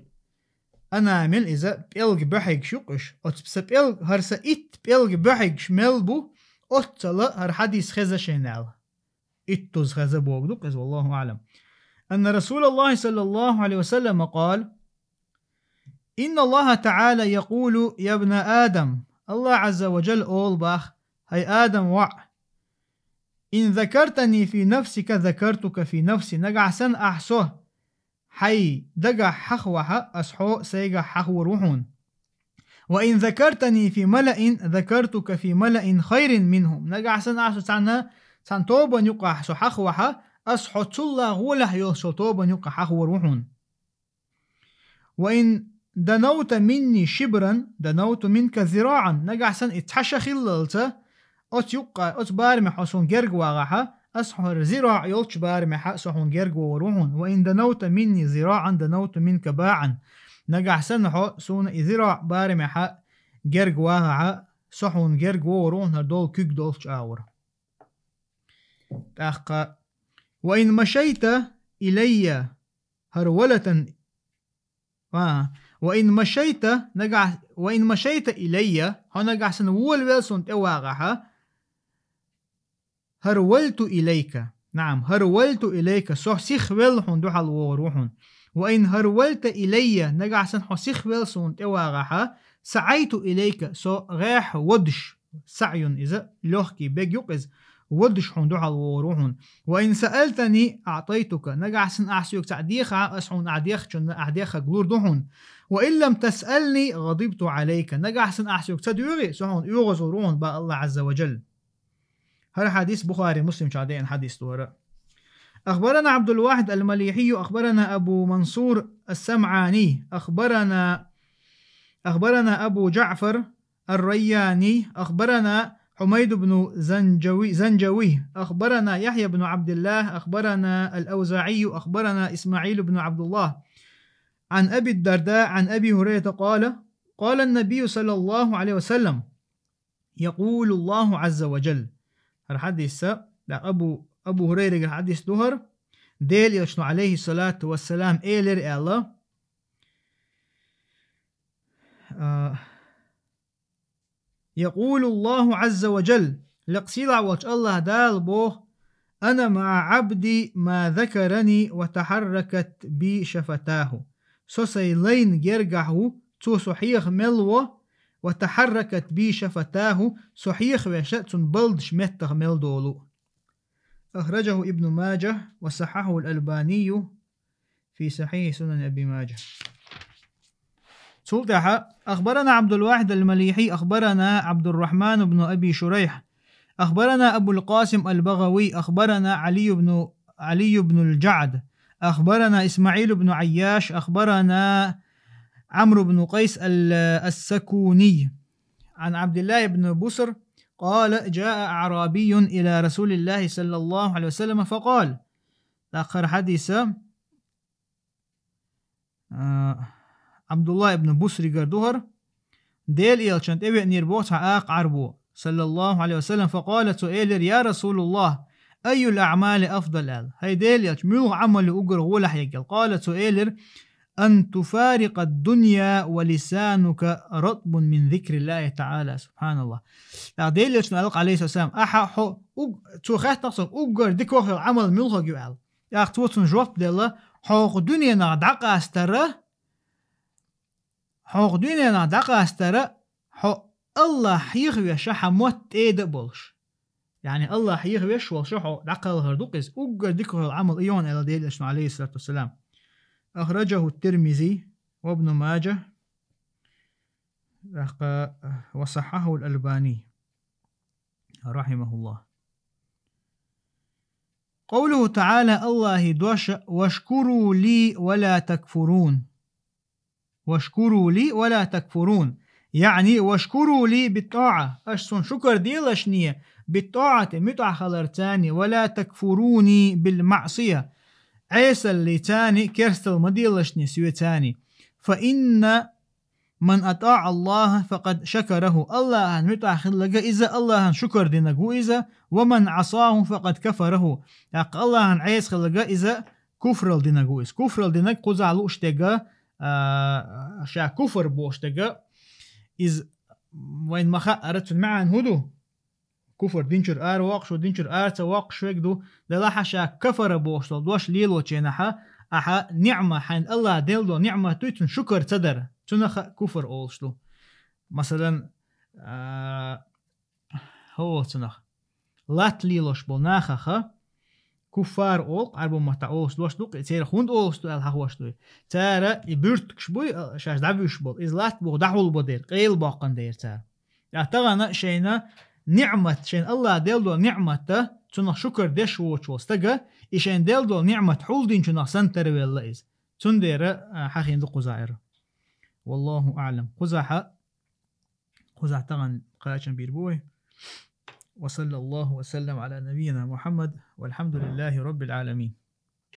Анамил иза пӀелг баьхьигаш ю-кх уьш. Оцу сан пӀелг, хӀара сан итт пӀелг баьхьигаш мел бу, оццала хӀара хьадис хеза шена аьлла. Иттуза хеза бохург ду-кх иза, والله أعلم. أن رسول الله صلى الله عليه وسلم قال: إن الله تعالى يقول: يا ابن آدم, Аллах Ӏазза ва Джалла олу боху: «ХӀай Адам воӀ, إن ذكرتني في نفسك ذكرتك في نفسي, нагахь санна ахь со хьайн дагахь хьахавахь, ас хьо сайгахь хьахавор ву хьуна. وإن ذكرتني في ملأ ذكرتك في ملأ خير منهم. Нагахь санна ахь со цхьана, цхьана тобанна юкъахь со хьахавахь, ас хьо цул а гӀолехь йолчу тобанна юкъахь хьахавор ву хьуна. وإن دنوت مني شبرا دنوت منك ذراعا. Нагахь санна и цхьа ша хиллалца, оцу юккъа, оцу барамехь хьо суна герга вагӀахь, ас хьо хӀара зираӀ йолчу барамехь со хьуна герга вогӀур ву хьуна. وإن دنوت مني ذراعا دنوت منك باعا. Нагахь санна хьо суна и зираӀ барамехь герга вагӀахь, со хьуна герга вогӀур ву хьуна хӀара долу куьг долчу агӀор». ТӀаккха: وإن مشيت إلي هرولة, а, وإن مشيت, нагахь, وإن مشيت إلي, хьо нагахь санна волавелла суна тӀе вагӀахь, هرولت إليك. نعم، هرولت إليك, со сихвелла хьуна дуьхьал вогӀур ву хьуна. وإن هرولت إلي, нагахь санна хьо сихвелла суна тӀе вагӀахь, سعيت إليك, со гӀехь водуш, سعي иза лёгкий бег ю-кх иза, водуш хьуна дуьхьал вогӀур ву хьуна. وإن سألتني أعطيتك, нагахь санна ахь соьга цхьаъ дехахь, ас хьуна ахь дехначунна ахь дехарг лур ду хьуна. وإن لم تسألني غضبت عليك, нагахь санна ахь соьга ца доьхий, со хьуна оьгӀазвор ву хьуна, боху Аллах Ӏазза ва Джалла. ХӀара хьадис Бухари, Муслим чу деана хьадис ду хӀара. أخبرنا عبد الواحد المليحي، أخبرنا أبو منصور السمعاني، أخبرنا، أخبرنا أبو جعفر الرياني، أخبرنا حميد بن زنجوي، زنجوي، أخبرنا يحيى بن عبد الله، أخبرنا الأوزاعي، أخبرنا إسماعيل بن عبد الله، عن أبي الدرداء، عن أبي هريرة قال: قال النبي صلى الله عليه وسلم: يقول الله عز وجل. ХӀара хьадис, да, Абу, Абу ХӀурайрагара хьадис ду хӀара, Делан Элчано, عليه الصلاة والسلام, элира аьлла: а, يقول الله عز وجل, лекха сийлахь волчу Аллах Дала боху: أنا مع عبدي ما ذكرني وتحركت بي شفتاه. Со сайн лайна гергахь ву, цо со хьеха мел во, وتحركت بي شفتاه, со хьехавеш цуьнан балдаш меттах мел долу. أخرجه ابن ماجه وصححه الألباني في صحيح سنن أبي ماجه. Цул тӀаьхьа: أخبرنا عبد الواحد المليحي، أخبرنا عبد الرحمن بن أبي شريح، أخبرنا أبو القاسم البغوي، أخبرنا علي بن، علي بن الجعد، أخبرنا إسماعيل بن عياش، أخبرنا عمرو بن قيس ال-، السكوني، عن عبد الله بن بصر قال: جاء أعرابي إلى رسول الله صلى الله عليه وسلم فقال. ТӀаккха хӀара хьадис, а, Абдулла ибн Бусригара ду хӀара, Делан Элчанна тӀевеанера боху цхьа акха Ӏарбо, صلى الله عليه وسلم, فقال, цо элира: يا رسول الله، أي الأعمال أفضل, аьлла. ХӀай Делан Элча, муьлха Ӏамал ю уггар гӀолехь ергал? قال, цо элира: أن تفارق الدنيا ولسانك رطب من ذكر الله تعالى. سبحان الله. ТӀаккха Делан Элчано аьлла, عليه الصلاة والسلام, ахьа хьо уг-, цо хаьттина цуьнга, уггар дикох йолу Ӏамал муьлхарг ю аьлла. ТӀаккха цо цунна жоп делла: хьо хӀокху дуьненах дӀакъастара, хьо хӀокху дуьненах дӀакъастара, хьо Аллах хьехавеш хьан мотт тӀеда а болуш. Яъни Аллах хьехавеш волуш хьо дӀакхалхар ду-кх иза. Уггар дика хила Ӏамал и ю хьуна, аьлла Делан Элчано, عليه الصلاة والسلام. أخرجه الترمذي وابن ماجه, وصححه الألباني، رحمه الله. قوله تعالى, Аллахьан дош: واشكروا لي ولا تكفرون. واشكروا لي ولا تكفرون. يعني واشكروا لي بالطاعة. Аша суна шукар делашне, بالطاعة, муьтӀахь хиларца, ولا تكفروني بالمعصية. Ӏесаллица, керстал ма делашне соьца. فإن من أطاع الله فقد شكره. Аллахьан муьтӀахь хилларг иза, Аллахьан шукар динарг ву иза. ومن عصاه فقد كفره. ТӀаккха Аллахьан Ӏеса хилларг иза, куфрал динарг ву иза. Куфрал динарг кхузахь лууш дерг, а, ша куфр бохуш дерг, иза вайн ма хаъара, цуьнан маьӀна хӀун ду? Куфр динчуьра ара воккхуш ву, динчуьра ара ца воккхуш верг ду. Делахь а ша кафара бохуш долу дош лелочу хенахь, ахьа ниӀма, хьайна Аллахьа делла долу ниӀмат дуй, цуьнан шукар ца дара, цунах а куфр олуш ду. Масалан, а, хӀо цунах, латта лелош болу нахах, куффар олу, Ӏарбойн маттахь олуш дош ду, церан хӀунда олуш ду аьлла хьахош дуй. Цара и буьртигаш буй, а, шаьш дӀабуьйш болу, иза латта буху дӀахьулбан дера, къелла боккхун дера цара. Ткъа тахана шайна ниӀмат, шайна Аллахьа делла долу ниӀмат, цунах шукар деш воцуш волу стага, и шайна делла долу ниӀмат хьулдинчунах санна тарвелла иза. Цундела, а, хьахийна ду кхузахь эр. والله أعلم. Кхузахь, кхузахь тахана кхачам бийр бу вай. وصلى الله وسلم على نبينا محمد والحمد لله رب العالمين.